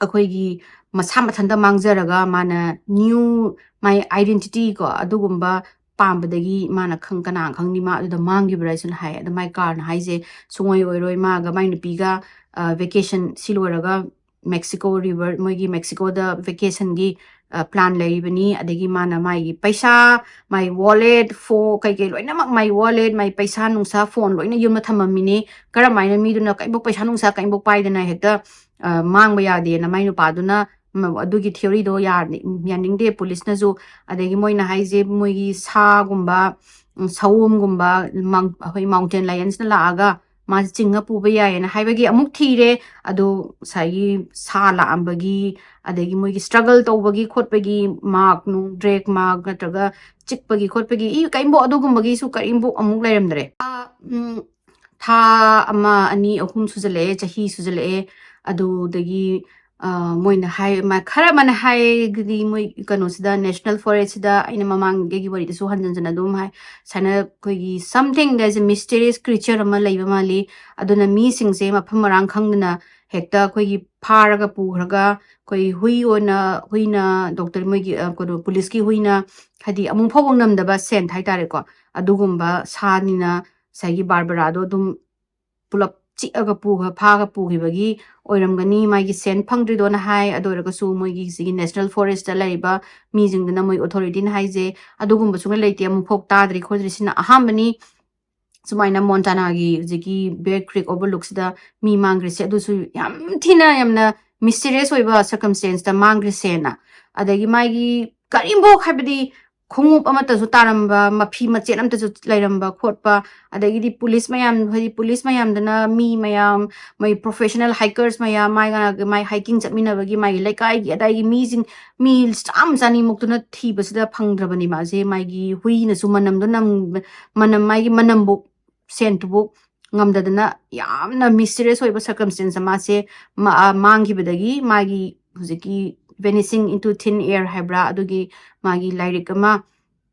ꯑꯩꯈꯣꯏꯒꯤ ꯃꯁꯥ ꯃꯊꯟꯇ ꯃꯥꯡꯖꯔꯒ ꯃꯥꯅ new my identity ꯀꯣ ꯑꯗꯨꯒꯨꯝꯕ ꯄꯥꯝꯕꯗꯒꯤ ꯃꯥꯅ ꯈꯪ-, ꯀꯅꯥ ꯈꯪꯅꯤ ꯃꯥ ꯑꯗꯨꯗ ꯃꯥꯡꯈꯤꯕ꯭ꯔꯥ ꯍꯥꯏꯁꯨꯅ ꯍꯥꯏ꯫ ꯑꯗ ꯃꯥꯏ ꯀꯥꯔꯅ ꯍꯥꯏꯁꯦ ꯁꯨꯡꯑꯣꯏ ꯑꯣꯏꯔꯣꯏ, ꯃꯥꯒ ꯃꯥꯏ ꯅꯨꯄꯤꯒ, ꯑ, vacation ꯁꯤ ꯂꯣꯏꯔꯒ Mexico river, ꯃꯣꯏꯒꯤ ꯃꯦꯛꯁꯤꯀꯣꯗ vacationꯒꯤ, ꯑ, plan ꯂꯩꯔꯤꯕꯅꯤ꯫ ꯑꯗꯒꯤ ꯃꯥꯅ ꯃꯥꯒꯤ ꯄꯩꯁꯥ, ꯃꯥꯏ wallet, phone, ꯀꯩꯀꯩ ꯂꯣꯏꯅꯃꯛ, ꯃꯥꯏ wallet, ꯃꯥꯏ ꯄꯩꯁꯥ ꯅꯨꯡꯁꯥ, phone ꯂꯣꯏꯅ ꯌꯨꯝꯗ ꯊꯝꯃꯝꯃꯤꯅꯤ꯫ ꯀꯔꯝ ꯍꯥꯏꯅ ꯃꯤꯗꯨꯅ ꯀꯩꯝꯕꯣꯛ ꯄꯩꯁꯥ ꯅꯨꯡꯁꯥ ꯀꯩꯝꯕꯣꯛ ꯄꯥꯏꯗꯅ ꯍꯦꯛꯇ, ꯑ, ꯃꯥꯡꯕ ꯌꯥꯗꯦꯅ ꯃꯥꯏ ꯅꯨꯄꯥꯗꯨꯅ, ꯃ-, ꯑꯗꯨꯒꯤ theoryꯗꯣ ꯌꯥ-, ꯌꯥꯅꯤꯡꯗꯦ ꯄꯨꯂꯤꯁꯅꯁꯨ꯫ ꯑꯗꯒꯤ ꯃꯣꯏꯅ ꯍꯥꯏꯁꯦ ꯃꯣꯏꯒꯤ ꯁꯥꯒꯨꯝꯕ, ꯎꯝ, ꯁꯑꯣꯝꯒꯨꯝꯕ, ꯃꯥꯡ-, ꯑꯩꯈꯣꯏ mountain lionsꯅ ꯂꯥꯛꯑꯒ ꯃꯥꯁꯦ ꯆꯤꯡꯉ ꯄꯨꯕ ꯌꯥꯏꯌꯦꯅ ꯍꯥꯏꯕꯒꯤ ꯑꯃꯨꯛ ꯊꯤꯔꯦ꯫ ꯑꯗꯣ ꯉꯁꯥꯏꯒꯤ ꯁꯥ ꯂꯥꯛꯑꯝꯕꯒꯤ, ꯑꯗꯒꯤ ꯃꯣꯏꯒꯤ struggle ꯇꯧꯕꯒꯤ ꯈꯣꯠꯄꯒꯤ mark ꯅꯨꯡ, drag mark ꯅꯠꯇ꯭ꯔꯒ ꯆꯤꯛꯄꯒꯤ ꯈꯣꯠꯄꯒꯤ ꯏ ꯀꯔꯤꯝꯐꯥꯎ ꯑꯗꯨꯒꯨꯝꯕꯒꯤꯁꯨ ꯀꯔꯤꯝꯐꯥꯎ ꯑꯃꯨꯛ ꯂꯩꯔꯝꯗ꯭ꯔꯦ꯫ ꯑ, ꯎꯝ, ꯊꯥ ꯑꯃ, ꯑꯅꯤ, ꯑꯍꯨꯝ ꯁꯨꯖꯜꯂꯛꯑꯦ, ꯆꯍꯤ ꯁꯨꯖꯜꯂꯛꯑꯦ꯫ ꯑꯗꯨꯗꯒꯤ, ꯑ, ꯃꯣꯏꯅ ꯍꯥꯏ-, ꯃ-, ꯈꯔ ꯑꯃꯅ ꯍꯥꯏꯔꯒꯗꯤ ꯃꯣꯏ ꯀꯩꯅꯣꯁꯤꯗ, national forestꯁꯤꯗ ꯑꯩꯅ ꯃꯃꯥꯡꯒꯤ ꯋꯥꯔꯤꯗꯁꯨ ꯍꯟꯖꯟ ꯍꯟꯖꯟ ꯑꯗꯨꯝ ꯍꯥꯏ, ꯁꯨꯃꯥꯏꯅ ꯑꯩꯈꯣꯏꯒꯤ something, there's a mysterious creature ꯑꯃ ꯂꯩꯕ ꯃꯥꯜꯂꯤ꯫ ꯑꯗꯨꯅ ꯃꯤꯁꯤꯡꯁꯦ ꯃꯐꯝ ꯃꯔꯥꯡ ꯈꯪꯗꯅ ꯍꯦꯛꯇ ꯑꯩꯈꯣꯏꯒꯤ ꯐꯥꯔꯒ ꯄꯨꯈ꯭ꯔꯒ ꯑꯩꯈꯣꯏ ꯍꯨꯏ ꯑꯣꯏꯅ, ꯍꯨꯏꯅ, ꯗꯣꯛꯇꯔ ꯃꯣꯏꯒꯤ, ꯑ, ꯀꯩꯅꯣ, ꯄꯨꯂꯤꯁꯀꯤ ꯍꯨꯏꯅ ꯍꯥꯏꯗꯤ ꯑꯃꯨꯛ ꯐꯥꯎꯕ ꯉꯝꯗꯕ scent ꯍꯥꯏꯇꯥꯔꯦꯀꯣ, ꯑꯗꯨꯒꯨꯝꯕ ꯁꯥꯅꯤꯅ ꯉꯁꯥꯏꯒꯤ ꯕꯥꯔꯕꯔꯥꯗꯣ ꯑꯗꯨꯝ ꯄꯨꯂꯞ ꯆꯤꯛꯑꯒ ꯄꯨꯈ-, ꯐꯥꯒ ꯄꯨꯈꯤꯕꯒꯤ ꯑꯣꯏꯔꯝꯒꯅꯤ ꯃꯥꯒꯤ scent ꯐꯪꯗ꯭ꯔꯤꯗꯣꯅ ꯍꯥꯏ꯫ ꯑꯗꯨ ꯑꯣꯏꯔꯒꯁꯨ ꯃꯣꯏꯒꯤ ꯁꯤꯒꯤ national forestꯇ ꯂꯩꯔꯤꯕ ꯃꯤꯁꯤꯡꯗꯨꯅ, ꯃꯣꯏ authorityꯅ ꯍꯥꯏꯁꯦ ꯑꯗꯨꯒꯨꯝꯕ ꯁꯨꯡꯂꯩ ꯂꯩꯇꯦ, ꯑꯃꯨꯛꯐꯥꯎ ꯇꯥꯗ꯭ꯔꯤ ꯈꯣꯠꯇ꯭ꯔꯤ, ꯁꯤꯅ ꯑꯍꯥꯟꯕꯅꯤ꯫ ꯁꯨꯃꯥꯏꯅ ꯃꯣꯟꯇꯥꯅꯥꯒꯤ ꯍꯧꯖꯤꯛꯀꯤ Bear Creek overlookꯁꯤꯗ ꯃꯤ ꯃꯥꯡꯈ꯭ꯔꯤꯁꯦ, ꯑꯗꯨꯁꯨ ꯌꯥꯝ ꯊꯤꯅ ꯌꯥꯝꯅ mysterious ꯑꯣꯏꯕ circumstanceꯇ ꯃꯥꯡꯈ꯭ꯔꯤꯁꯦꯅ꯫ ꯑꯗꯒꯤ ꯃꯥꯒꯤ ꯀꯔꯤꯝꯐꯥꯎ ꯍꯥꯏꯕꯗꯤ ꯈꯣꯡꯎꯞ ꯑꯃꯠꯇꯁꯨ ꯇꯥꯔꯝꯕ, ꯃꯐꯤ ꯃꯆꯦꯠ ꯑꯃꯠꯇꯁꯨ ꯂꯩꯔꯝꯕ ꯈꯣꯠꯄ, ꯑꯗꯒꯤꯗꯤ ꯄꯨꯂꯤꯁ ꯃꯌꯥꯝ, ꯍꯥꯏꯗꯤ ꯄꯨꯂꯤꯁ ꯃꯌꯥꯝꯗꯨꯅ ꯃꯤ ꯃꯌꯥꯝ, ꯃꯣꯏ professional hikers ꯃꯌꯥꯝ, ꯃꯥꯏ, ꯃꯥꯏ hiking ꯆꯠꯃꯤꯟꯅꯕꯒꯤ ꯃꯥꯒꯤ ꯂꯩꯀꯥꯏꯒꯤ ꯑꯗꯥꯏꯒꯤ ꯃꯤꯁꯤꯡ, ꯃꯤ ꯆꯥꯝꯃ ꯆꯅꯤꯃꯨꯛꯇꯨꯅ ꯊꯤꯕꯁꯤꯗ ꯐꯪꯗ꯭ꯔꯕꯅꯤ ꯃꯥꯁꯦ꯫ ꯃꯥꯒꯤ ꯍꯨꯏꯅꯁꯨ ꯃꯅꯝꯗꯣ ꯅꯝ-, ꯃꯅꯝ, ꯃꯥꯒꯤ ꯃꯅꯝꯕꯨ, ꯁꯦꯟꯠꯇꯨꯕꯨ ꯉꯝꯗꯗꯅ ꯌꯥꯝꯅ mysterious ꯑꯣꯏꯕ circumstance ꯑꯃꯁꯦ ꯃꯥ-, ꯑ, ꯃꯥꯡꯈꯤꯕꯗꯒꯤ ꯃꯥꯒꯤ ꯍꯧꯖꯤꯛꯀꯤ Vanishing into Thin Air ꯍꯥꯏꯕ꯭ꯔꯥ, ꯑꯗꯨꯒꯤ ꯃꯥꯒꯤ ꯂꯥꯏꯔꯤꯛ ꯑꯃ,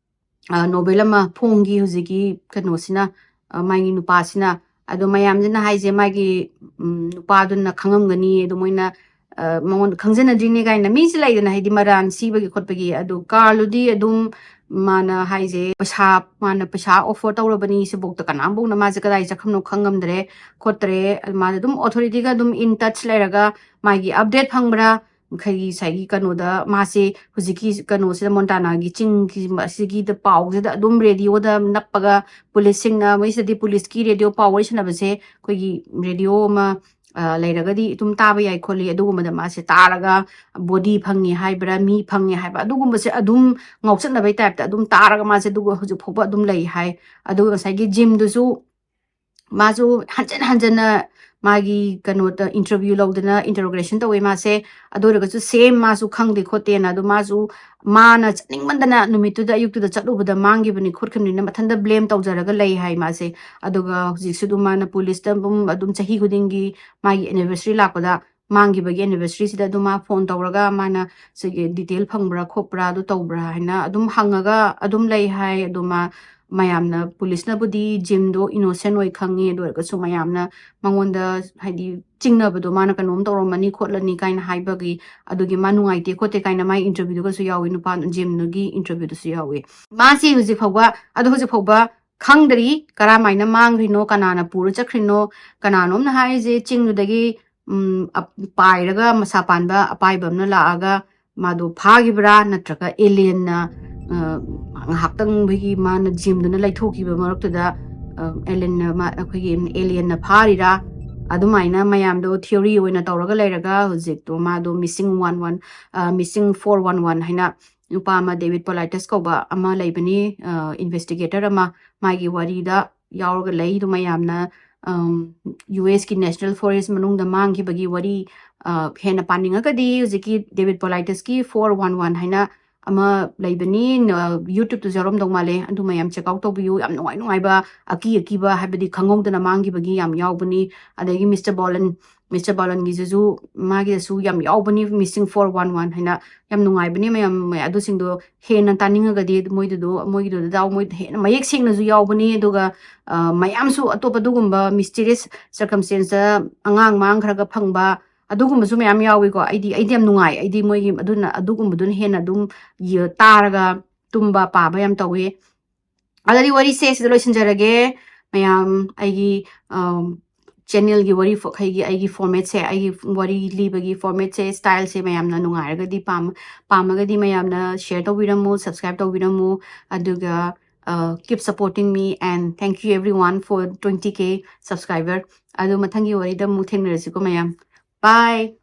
ꯑ, novel ꯑꯃ ꯐꯣꯡꯈꯤ ꯍꯧꯖꯤꯛꯀꯤ ꯀꯩꯅꯣꯁꯤꯅ, ꯑ, ꯃꯥꯒꯤ ꯅꯨꯄꯥꯁꯤꯅ꯫ ꯑꯗꯣ ꯃꯌꯥꯝꯁꯤꯅ ꯍꯥꯏꯁꯦ ꯃꯥꯒꯤ, ꯎꯝ, ꯅꯨꯄꯥꯗꯨꯅ ꯈꯪꯉꯝꯒꯅꯤ, ꯑꯗꯨ ꯃꯣꯏꯅ, ꯑ, ꯃꯉꯣꯟꯗ ꯈꯪꯖꯅꯗ꯭ꯔꯤꯅꯦ ꯀꯥꯏꯅ ꯃꯤꯁꯦ ꯂꯩꯗꯅ, ꯍꯥꯏꯗꯤ ꯃꯔꯥꯟ ꯁꯤꯕꯒꯤ ꯈꯣꯠꯄꯒꯤ꯫ ꯑꯗꯨ ꯀꯥꯔꯜꯗꯨꯗꯤ ꯑꯗꯨꯝ ꯃꯥꯅ ꯍꯥꯏꯁꯦ ꯄꯩꯁꯥ, ꯃꯥꯅ ꯄꯩꯁꯥ offer ꯇꯧꯔꯕꯅꯤ ꯁꯤꯐꯧꯗ ꯀꯅꯥꯝꯐꯧꯅ ꯃꯥꯁꯦ ꯀꯗꯥꯏ ꯆꯠꯈ꯭ꯔꯕꯅꯣ ꯈꯪꯉꯝꯗ꯭ꯔꯦ ꯈꯣꯠꯇ꯭ꯔꯦ꯫ ꯃꯥꯁꯦ ꯑꯗꯨꯝ authorityꯒ ꯑꯗꯨꯝ in touch ꯂꯩꯔꯒ ꯃꯥꯒꯤ update ꯐꯪꯕ꯭ꯔꯥ, ꯃꯈꯣꯏꯒꯤ ꯉꯁꯥꯏꯒꯤ ꯀꯩꯅꯣꯗ ꯃꯥꯁꯦ ꯍꯧꯖꯤꯛꯀꯤ ꯀꯩꯅꯣꯁꯤꯗ ꯃꯣꯟꯇꯥꯅꯥꯒꯤ ꯆꯤꯡꯒꯤ ꯑꯁꯤꯒꯤꯗ ꯄꯥꯎꯁꯤꯗ ꯑꯗꯨꯝ radioꯗ ꯅꯞꯄꯒ ꯄꯨꯂꯤꯁꯁꯤꯡꯅ, ꯃꯣꯏꯁꯤꯗꯗꯤ ꯄꯨꯂꯤꯁꯀꯤ radio ꯄꯥꯎ ꯋꯥꯔꯤ ꯁꯥꯟꯅꯕꯁꯦ ꯑꯩꯈꯣꯏꯒꯤ radio ꯑꯃ, ꯑ, ꯂꯩꯔꯒꯗꯤ ꯑꯗꯨꯝ ꯇꯥꯕ ꯌꯥꯏ ꯈꯣꯠꯂꯤ, ꯑꯗꯨꯒꯨꯝꯕꯗ ꯃꯥꯁꯦ ꯇꯥꯔꯒ body ꯐꯪꯉꯦ ꯍꯥꯏꯕ꯭ꯔꯥ, ꯃꯤ ꯐꯪꯉꯦ ꯍꯥꯏꯕ, ꯑꯗꯨꯒꯨꯝꯕꯁꯦ ꯑꯗꯨꯝ ꯉꯥꯎꯆꯠꯅꯕꯩ typeꯇ ꯑꯗꯨꯝ ꯇꯥꯔꯒ ꯃꯥꯁꯦ ꯑꯗꯨꯒ ꯍꯧꯖꯤꯛ ꯐꯥꯎꯕ ꯑꯗꯨꯝ ꯂꯩ ꯍꯥꯏ꯫ ꯑꯗꯨꯒ ꯉꯁꯥꯏꯒꯤ ꯖꯤꯝꯗꯨꯁꯨ ꯃꯥꯁꯨ ꯍꯟꯖꯟ ꯍꯟꯖꯟꯅ ꯃꯥꯒꯤ ꯀꯩꯅꯣꯗ interview ꯂꯧꯗꯅ interrogation ꯇꯧꯋꯦ ꯃꯥꯁꯦ꯫ ꯑꯗꯨ ꯑꯣꯏꯔꯒꯁꯨ same ꯃꯥꯁꯨ ꯈꯪꯗꯦ ꯈꯣꯠꯇꯦꯅ, ꯑꯗꯨ ꯃꯥꯁꯨ ꯃꯥꯅ ꯆꯠꯅꯤꯡꯃꯟꯗꯅ ꯅꯨꯃꯤꯠꯇꯨꯗ ꯑꯌꯨꯛꯇꯨꯗ ꯆꯠꯂꯨꯕꯗ ꯃꯥꯡꯈꯤꯕꯅꯤ ꯈꯣꯠꯈꯤꯕꯅꯤꯅ ꯃꯊꯟꯇ blame ꯇꯧꯖꯔꯒ ꯂꯩ ꯍꯥꯏ ꯃꯥꯁꯦ꯫ ꯑꯗꯨꯒ ꯍꯧꯖꯤꯛꯁꯨ ꯑꯗꯨꯝ ꯃꯥꯅ ꯄꯨꯂꯤꯁꯇ ꯑꯗꯨꯝ, ꯑꯗꯨꯝ ꯆꯍꯤ ꯈꯨꯗꯤꯡꯒꯤ ꯃꯥꯒꯤ anniversary ꯂꯥꯛꯄꯗ, ꯃꯥꯡꯈꯤꯕꯒꯤ anniversaryꯁꯤꯗ ꯑꯗꯨꯝ ꯃꯥ phone ꯇꯧꯔꯒ ꯃꯥꯅ ꯁꯤꯒꯤ detail ꯐꯪꯕ꯭ꯔꯥ ꯈꯣꯠꯄ꯭ꯔꯥ ꯑꯗꯨ ꯇꯧꯕ꯭ꯔꯥ ꯍꯥꯏꯅ ꯑꯗꯨꯝ ꯍꯪꯉꯒ ꯑꯗꯨꯝ ꯂꯩ ꯍꯥꯏ꯫ ꯑꯗꯣ ꯃꯥ, ꯃꯌꯥꯝꯅ, ꯄꯨꯂꯤꯁꯅꯕꯨꯗꯤ ꯖꯤꯝꯗꯣ innocent ꯑꯣꯏ ꯈꯪꯉꯤ, ꯑꯗꯨ ꯑꯣꯏꯔꯒꯁꯨ ꯃꯌꯥꯝꯅ ꯃꯉꯣꯟꯗ ꯍꯥꯏꯗꯤ ꯆꯤꯡꯅꯕꯗꯣ ꯃꯥꯅ ꯀꯩꯅꯣꯝ ꯇꯧꯔꯝꯃꯅꯤ ꯈꯣꯠꯂꯅꯤ ꯀꯥꯏꯅ ꯍꯥꯏꯕꯒꯤ, ꯑꯗꯨꯒꯤ ꯃꯥ ꯅꯨꯡꯉꯥꯏꯇꯦ ꯈꯣꯠꯇꯦ ꯀꯥꯏꯅ ꯃꯥꯒꯤ interviewꯗꯨꯒꯁꯨ ꯌꯥꯎꯏ, ꯅꯨꯄꯥ ꯖꯤꯝꯗꯨꯒꯤ interviewꯗꯨꯁꯨ ꯌꯥꯎꯏ꯫ ꯃꯥꯁꯤ ꯍꯧꯖꯤꯛ ꯐꯥꯎꯕ, ꯑꯗꯣ ꯍꯧꯖꯤꯛ ꯐꯥꯎꯕ ꯈꯪꯗ꯭ꯔꯤ ꯀꯔꯝꯍꯥꯏꯅ ꯃꯥꯡꯈ꯭ꯔꯤꯅꯣ, ꯀꯅꯥꯅ ꯄꯨꯔ ꯆꯠꯈ꯭ꯔꯤꯅꯣ꯫ ꯀꯅꯥꯅꯣꯝꯅ ꯍꯥꯏꯔꯤꯁꯦ ꯆꯤꯡꯗꯨꯗꯒꯤ, ꯎꯝ, ꯑꯞ-, ꯄꯥꯏꯔꯒ ꯃꯁꯥ ꯄꯥꯟꯕ ꯑꯄꯥꯏꯕ ꯑꯃꯅ ꯂꯥꯛꯑꯒ ꯃꯥꯗꯣ ꯐꯥꯈꯤꯕ꯭ꯔꯥ, ꯅꯠꯇ꯭ꯔꯒ alienꯅ, ꯑ, ꯉꯥꯏꯍꯥꯛꯇꯪ ꯃꯣꯏꯒꯤ ꯃꯥꯅ ꯖꯤꯝꯗꯨꯅ ꯂꯩꯊꯣꯛꯈꯤꯕ ꯃꯔꯛꯇꯨꯗ, ꯑ, alienꯅ ꯃꯥ-, ꯑꯩꯈꯣꯏꯒꯤ alienꯅ ꯐꯥꯔꯤꯔꯥ? ꯑꯗꯨꯃꯥꯏꯅ ꯃꯌꯥꯝꯗꯣ theory ꯑꯣꯏꯅ ꯇꯧꯔꯒ ꯂꯩꯔꯒ ꯍꯧꯖꯤꯛꯇꯣ ꯃꯥꯗꯣ missing one one, ꯑ, missing four one one ꯍꯥꯏꯅ ꯅꯨꯄꯥ ꯑꯃ, ꯗꯦꯕꯤꯠ ꯄꯣꯂꯥꯏꯇꯁ ꯀꯧꯕ ꯑꯃ ꯂꯩꯕꯅꯤ, ꯏꯟꯚꯦꯁꯇꯤꯒꯦꯇꯔ ꯑꯃ, ꯃꯥꯒꯤ ꯋꯥꯔꯤꯗ ꯌꯥꯎꯔꯒ ꯂꯩ꯫ ꯑꯗꯨ ꯃꯌꯥꯝꯅ ꯌꯨ ꯑꯦꯁꯀꯤ ꯅꯦꯁꯅꯦꯜ ꯐꯣꯔꯦꯁ ꯃꯅꯨꯡꯗ ꯃꯥꯡꯈꯤꯕꯒꯤ ꯋꯥꯔꯤ ꯍꯦꯟꯅ ꯄꯥꯅꯤꯡꯉꯒꯗꯤ ꯍꯧꯖꯤꯛꯀꯤ ꯗꯦꯕꯤꯠ ꯄꯣꯂꯥꯏꯇꯁꯀꯤ ꯐꯣꯔ ꯋꯥꯟ ꯋꯥꯟ ꯍꯥꯏꯅ ꯑꯃ ꯂꯩꯕꯅꯤ, ꯌꯨꯇ꯭ꯌꯨꯕꯇꯁꯨ ꯌꯥꯎꯔꯝꯗꯧ ꯃꯥꯜꯂꯦ꯫ ꯑꯗꯨ ꯃꯌꯥꯝ ꯆꯦꯛ ꯑꯥꯎꯠ ꯇꯧꯕꯤꯌꯨ꯫ ꯌꯥꯝ ꯅꯨꯡꯉꯥꯏ ꯅꯨꯡꯉꯥꯏꯕ, ꯑꯀꯤ ꯑꯀꯤꯕ, ꯍꯥꯏꯕꯗꯤ ꯈꯪꯍꯧꯗꯅ ꯃꯥꯡꯈꯤꯕꯒꯤ ꯌꯥꯝ ꯌꯥꯎꯕꯅꯤ꯫ ꯑꯗꯒꯤ ꯃꯤꯁꯇꯔ ꯕꯣꯂꯟ, ꯃꯤꯁꯇꯔ ꯕꯣꯂꯟꯒꯤꯁꯤꯁꯨ, ꯃꯥꯒꯤꯗꯁꯨ ꯌꯥꯝ ꯌꯥꯎꯕꯅꯤ, ꯃꯤꯁꯤꯡ ꯐꯣꯔ ꯋꯥꯟ ꯋꯥꯟ ꯍꯥꯏꯅ꯫ ꯌꯥꯝ ꯅꯨꯡꯉꯥꯏꯕꯅꯤ ꯃꯌꯥꯝ, ꯃꯌꯥꯝ ꯑꯗꯨꯁꯤꯡꯗꯣ ꯍꯦꯟꯅ ꯇꯥꯅꯤꯡꯉꯒꯗꯤ ꯃꯣꯏꯗꯨꯗꯣ, ꯃꯣꯏꯒꯤꯗꯨꯗ ꯃꯣꯏ ꯍꯦꯟꯅ ꯃꯌꯦꯛ ꯁꯦꯡꯅꯁꯨ ꯌꯥꯎꯕꯅꯤ꯫ ꯑꯗꯨꯒ ꯃꯌꯥꯝꯁꯨ ꯑꯇꯣꯞꯄ ꯑꯗꯨꯒꯨꯝꯕ ꯃꯤꯁꯇꯤꯔꯤꯌꯁ ꯁꯔꯀꯝꯁꯇꯦꯟꯁꯇ ꯑꯉꯥꯡ ꯃꯥꯡꯈ꯭ꯔꯒ ꯐꯪꯕ, ꯑꯗꯨꯒꯨꯝꯕꯁꯨ ꯃꯌꯥꯝ ꯌꯥꯎꯏꯀꯣ꯫ ꯑꯩꯗꯤ, ꯑꯩꯗꯤ ꯌꯥꯝ ꯅꯨꯡꯉꯥꯏ꯫ ꯑꯩꯗꯤ ꯃꯣꯏꯒꯤ ꯑꯗꯨꯅ, ꯑꯗꯨꯒꯨꯝꯕꯗꯨꯅ ꯍꯦꯟꯅ ꯑꯗꯨꯝ ꯌ-, ꯇꯥꯔꯒ ꯇꯨꯝꯕ ꯄꯥꯕ ꯌꯥꯝ ꯇꯧꯋꯤ꯫ ꯑꯗꯨꯗꯤ ꯋꯥꯔꯤꯁꯦ ꯁꯤꯗ ꯂꯣꯏꯁꯤꯟꯖꯔꯒꯦ꯫ ꯃꯌꯥꯝ ꯑꯩꯒꯤ, ꯑꯝ, ꯆꯦꯅꯦꯜꯒꯤ ꯋꯥꯔꯤ ꯐ-, ꯑꯩꯒꯤ, ꯑꯩꯒꯤ ꯐꯣꯔꯃꯦꯠꯁꯦ, ꯑꯩꯒꯤ ꯋꯥꯔꯤ ꯂꯤꯕꯒꯤ ꯐꯣꯔꯃꯦꯠꯁꯦ, ꯁ꯭ꯇꯥꯏꯜꯁꯦ ꯃꯌꯥꯝꯅ ꯅꯨꯡꯉꯥꯏꯔꯒꯗꯤ ꯄꯥꯝ-, ꯄꯥꯝꯃꯒꯗꯤ ꯃꯌꯥꯝꯅ ꯁꯤꯌꯔ ꯇꯧꯕꯤꯔꯝꯃꯨ, ꯁꯕꯁꯀ꯭ꯔꯥꯏꯕ ꯇꯧꯕꯤꯔꯝꯃꯨ꯫ ꯑꯗꯨꯒ, ꯑ, keep supporting me and thank you everyone for twenty K subscriber. ꯑꯗꯨ ꯃꯊꯪꯒꯤ ꯋꯥꯔꯤꯗ ꯑꯃꯨꯛ ꯊꯦꯡꯅꯔꯁꯤꯀꯣ ꯃꯌꯥꯝ꯫ Bye.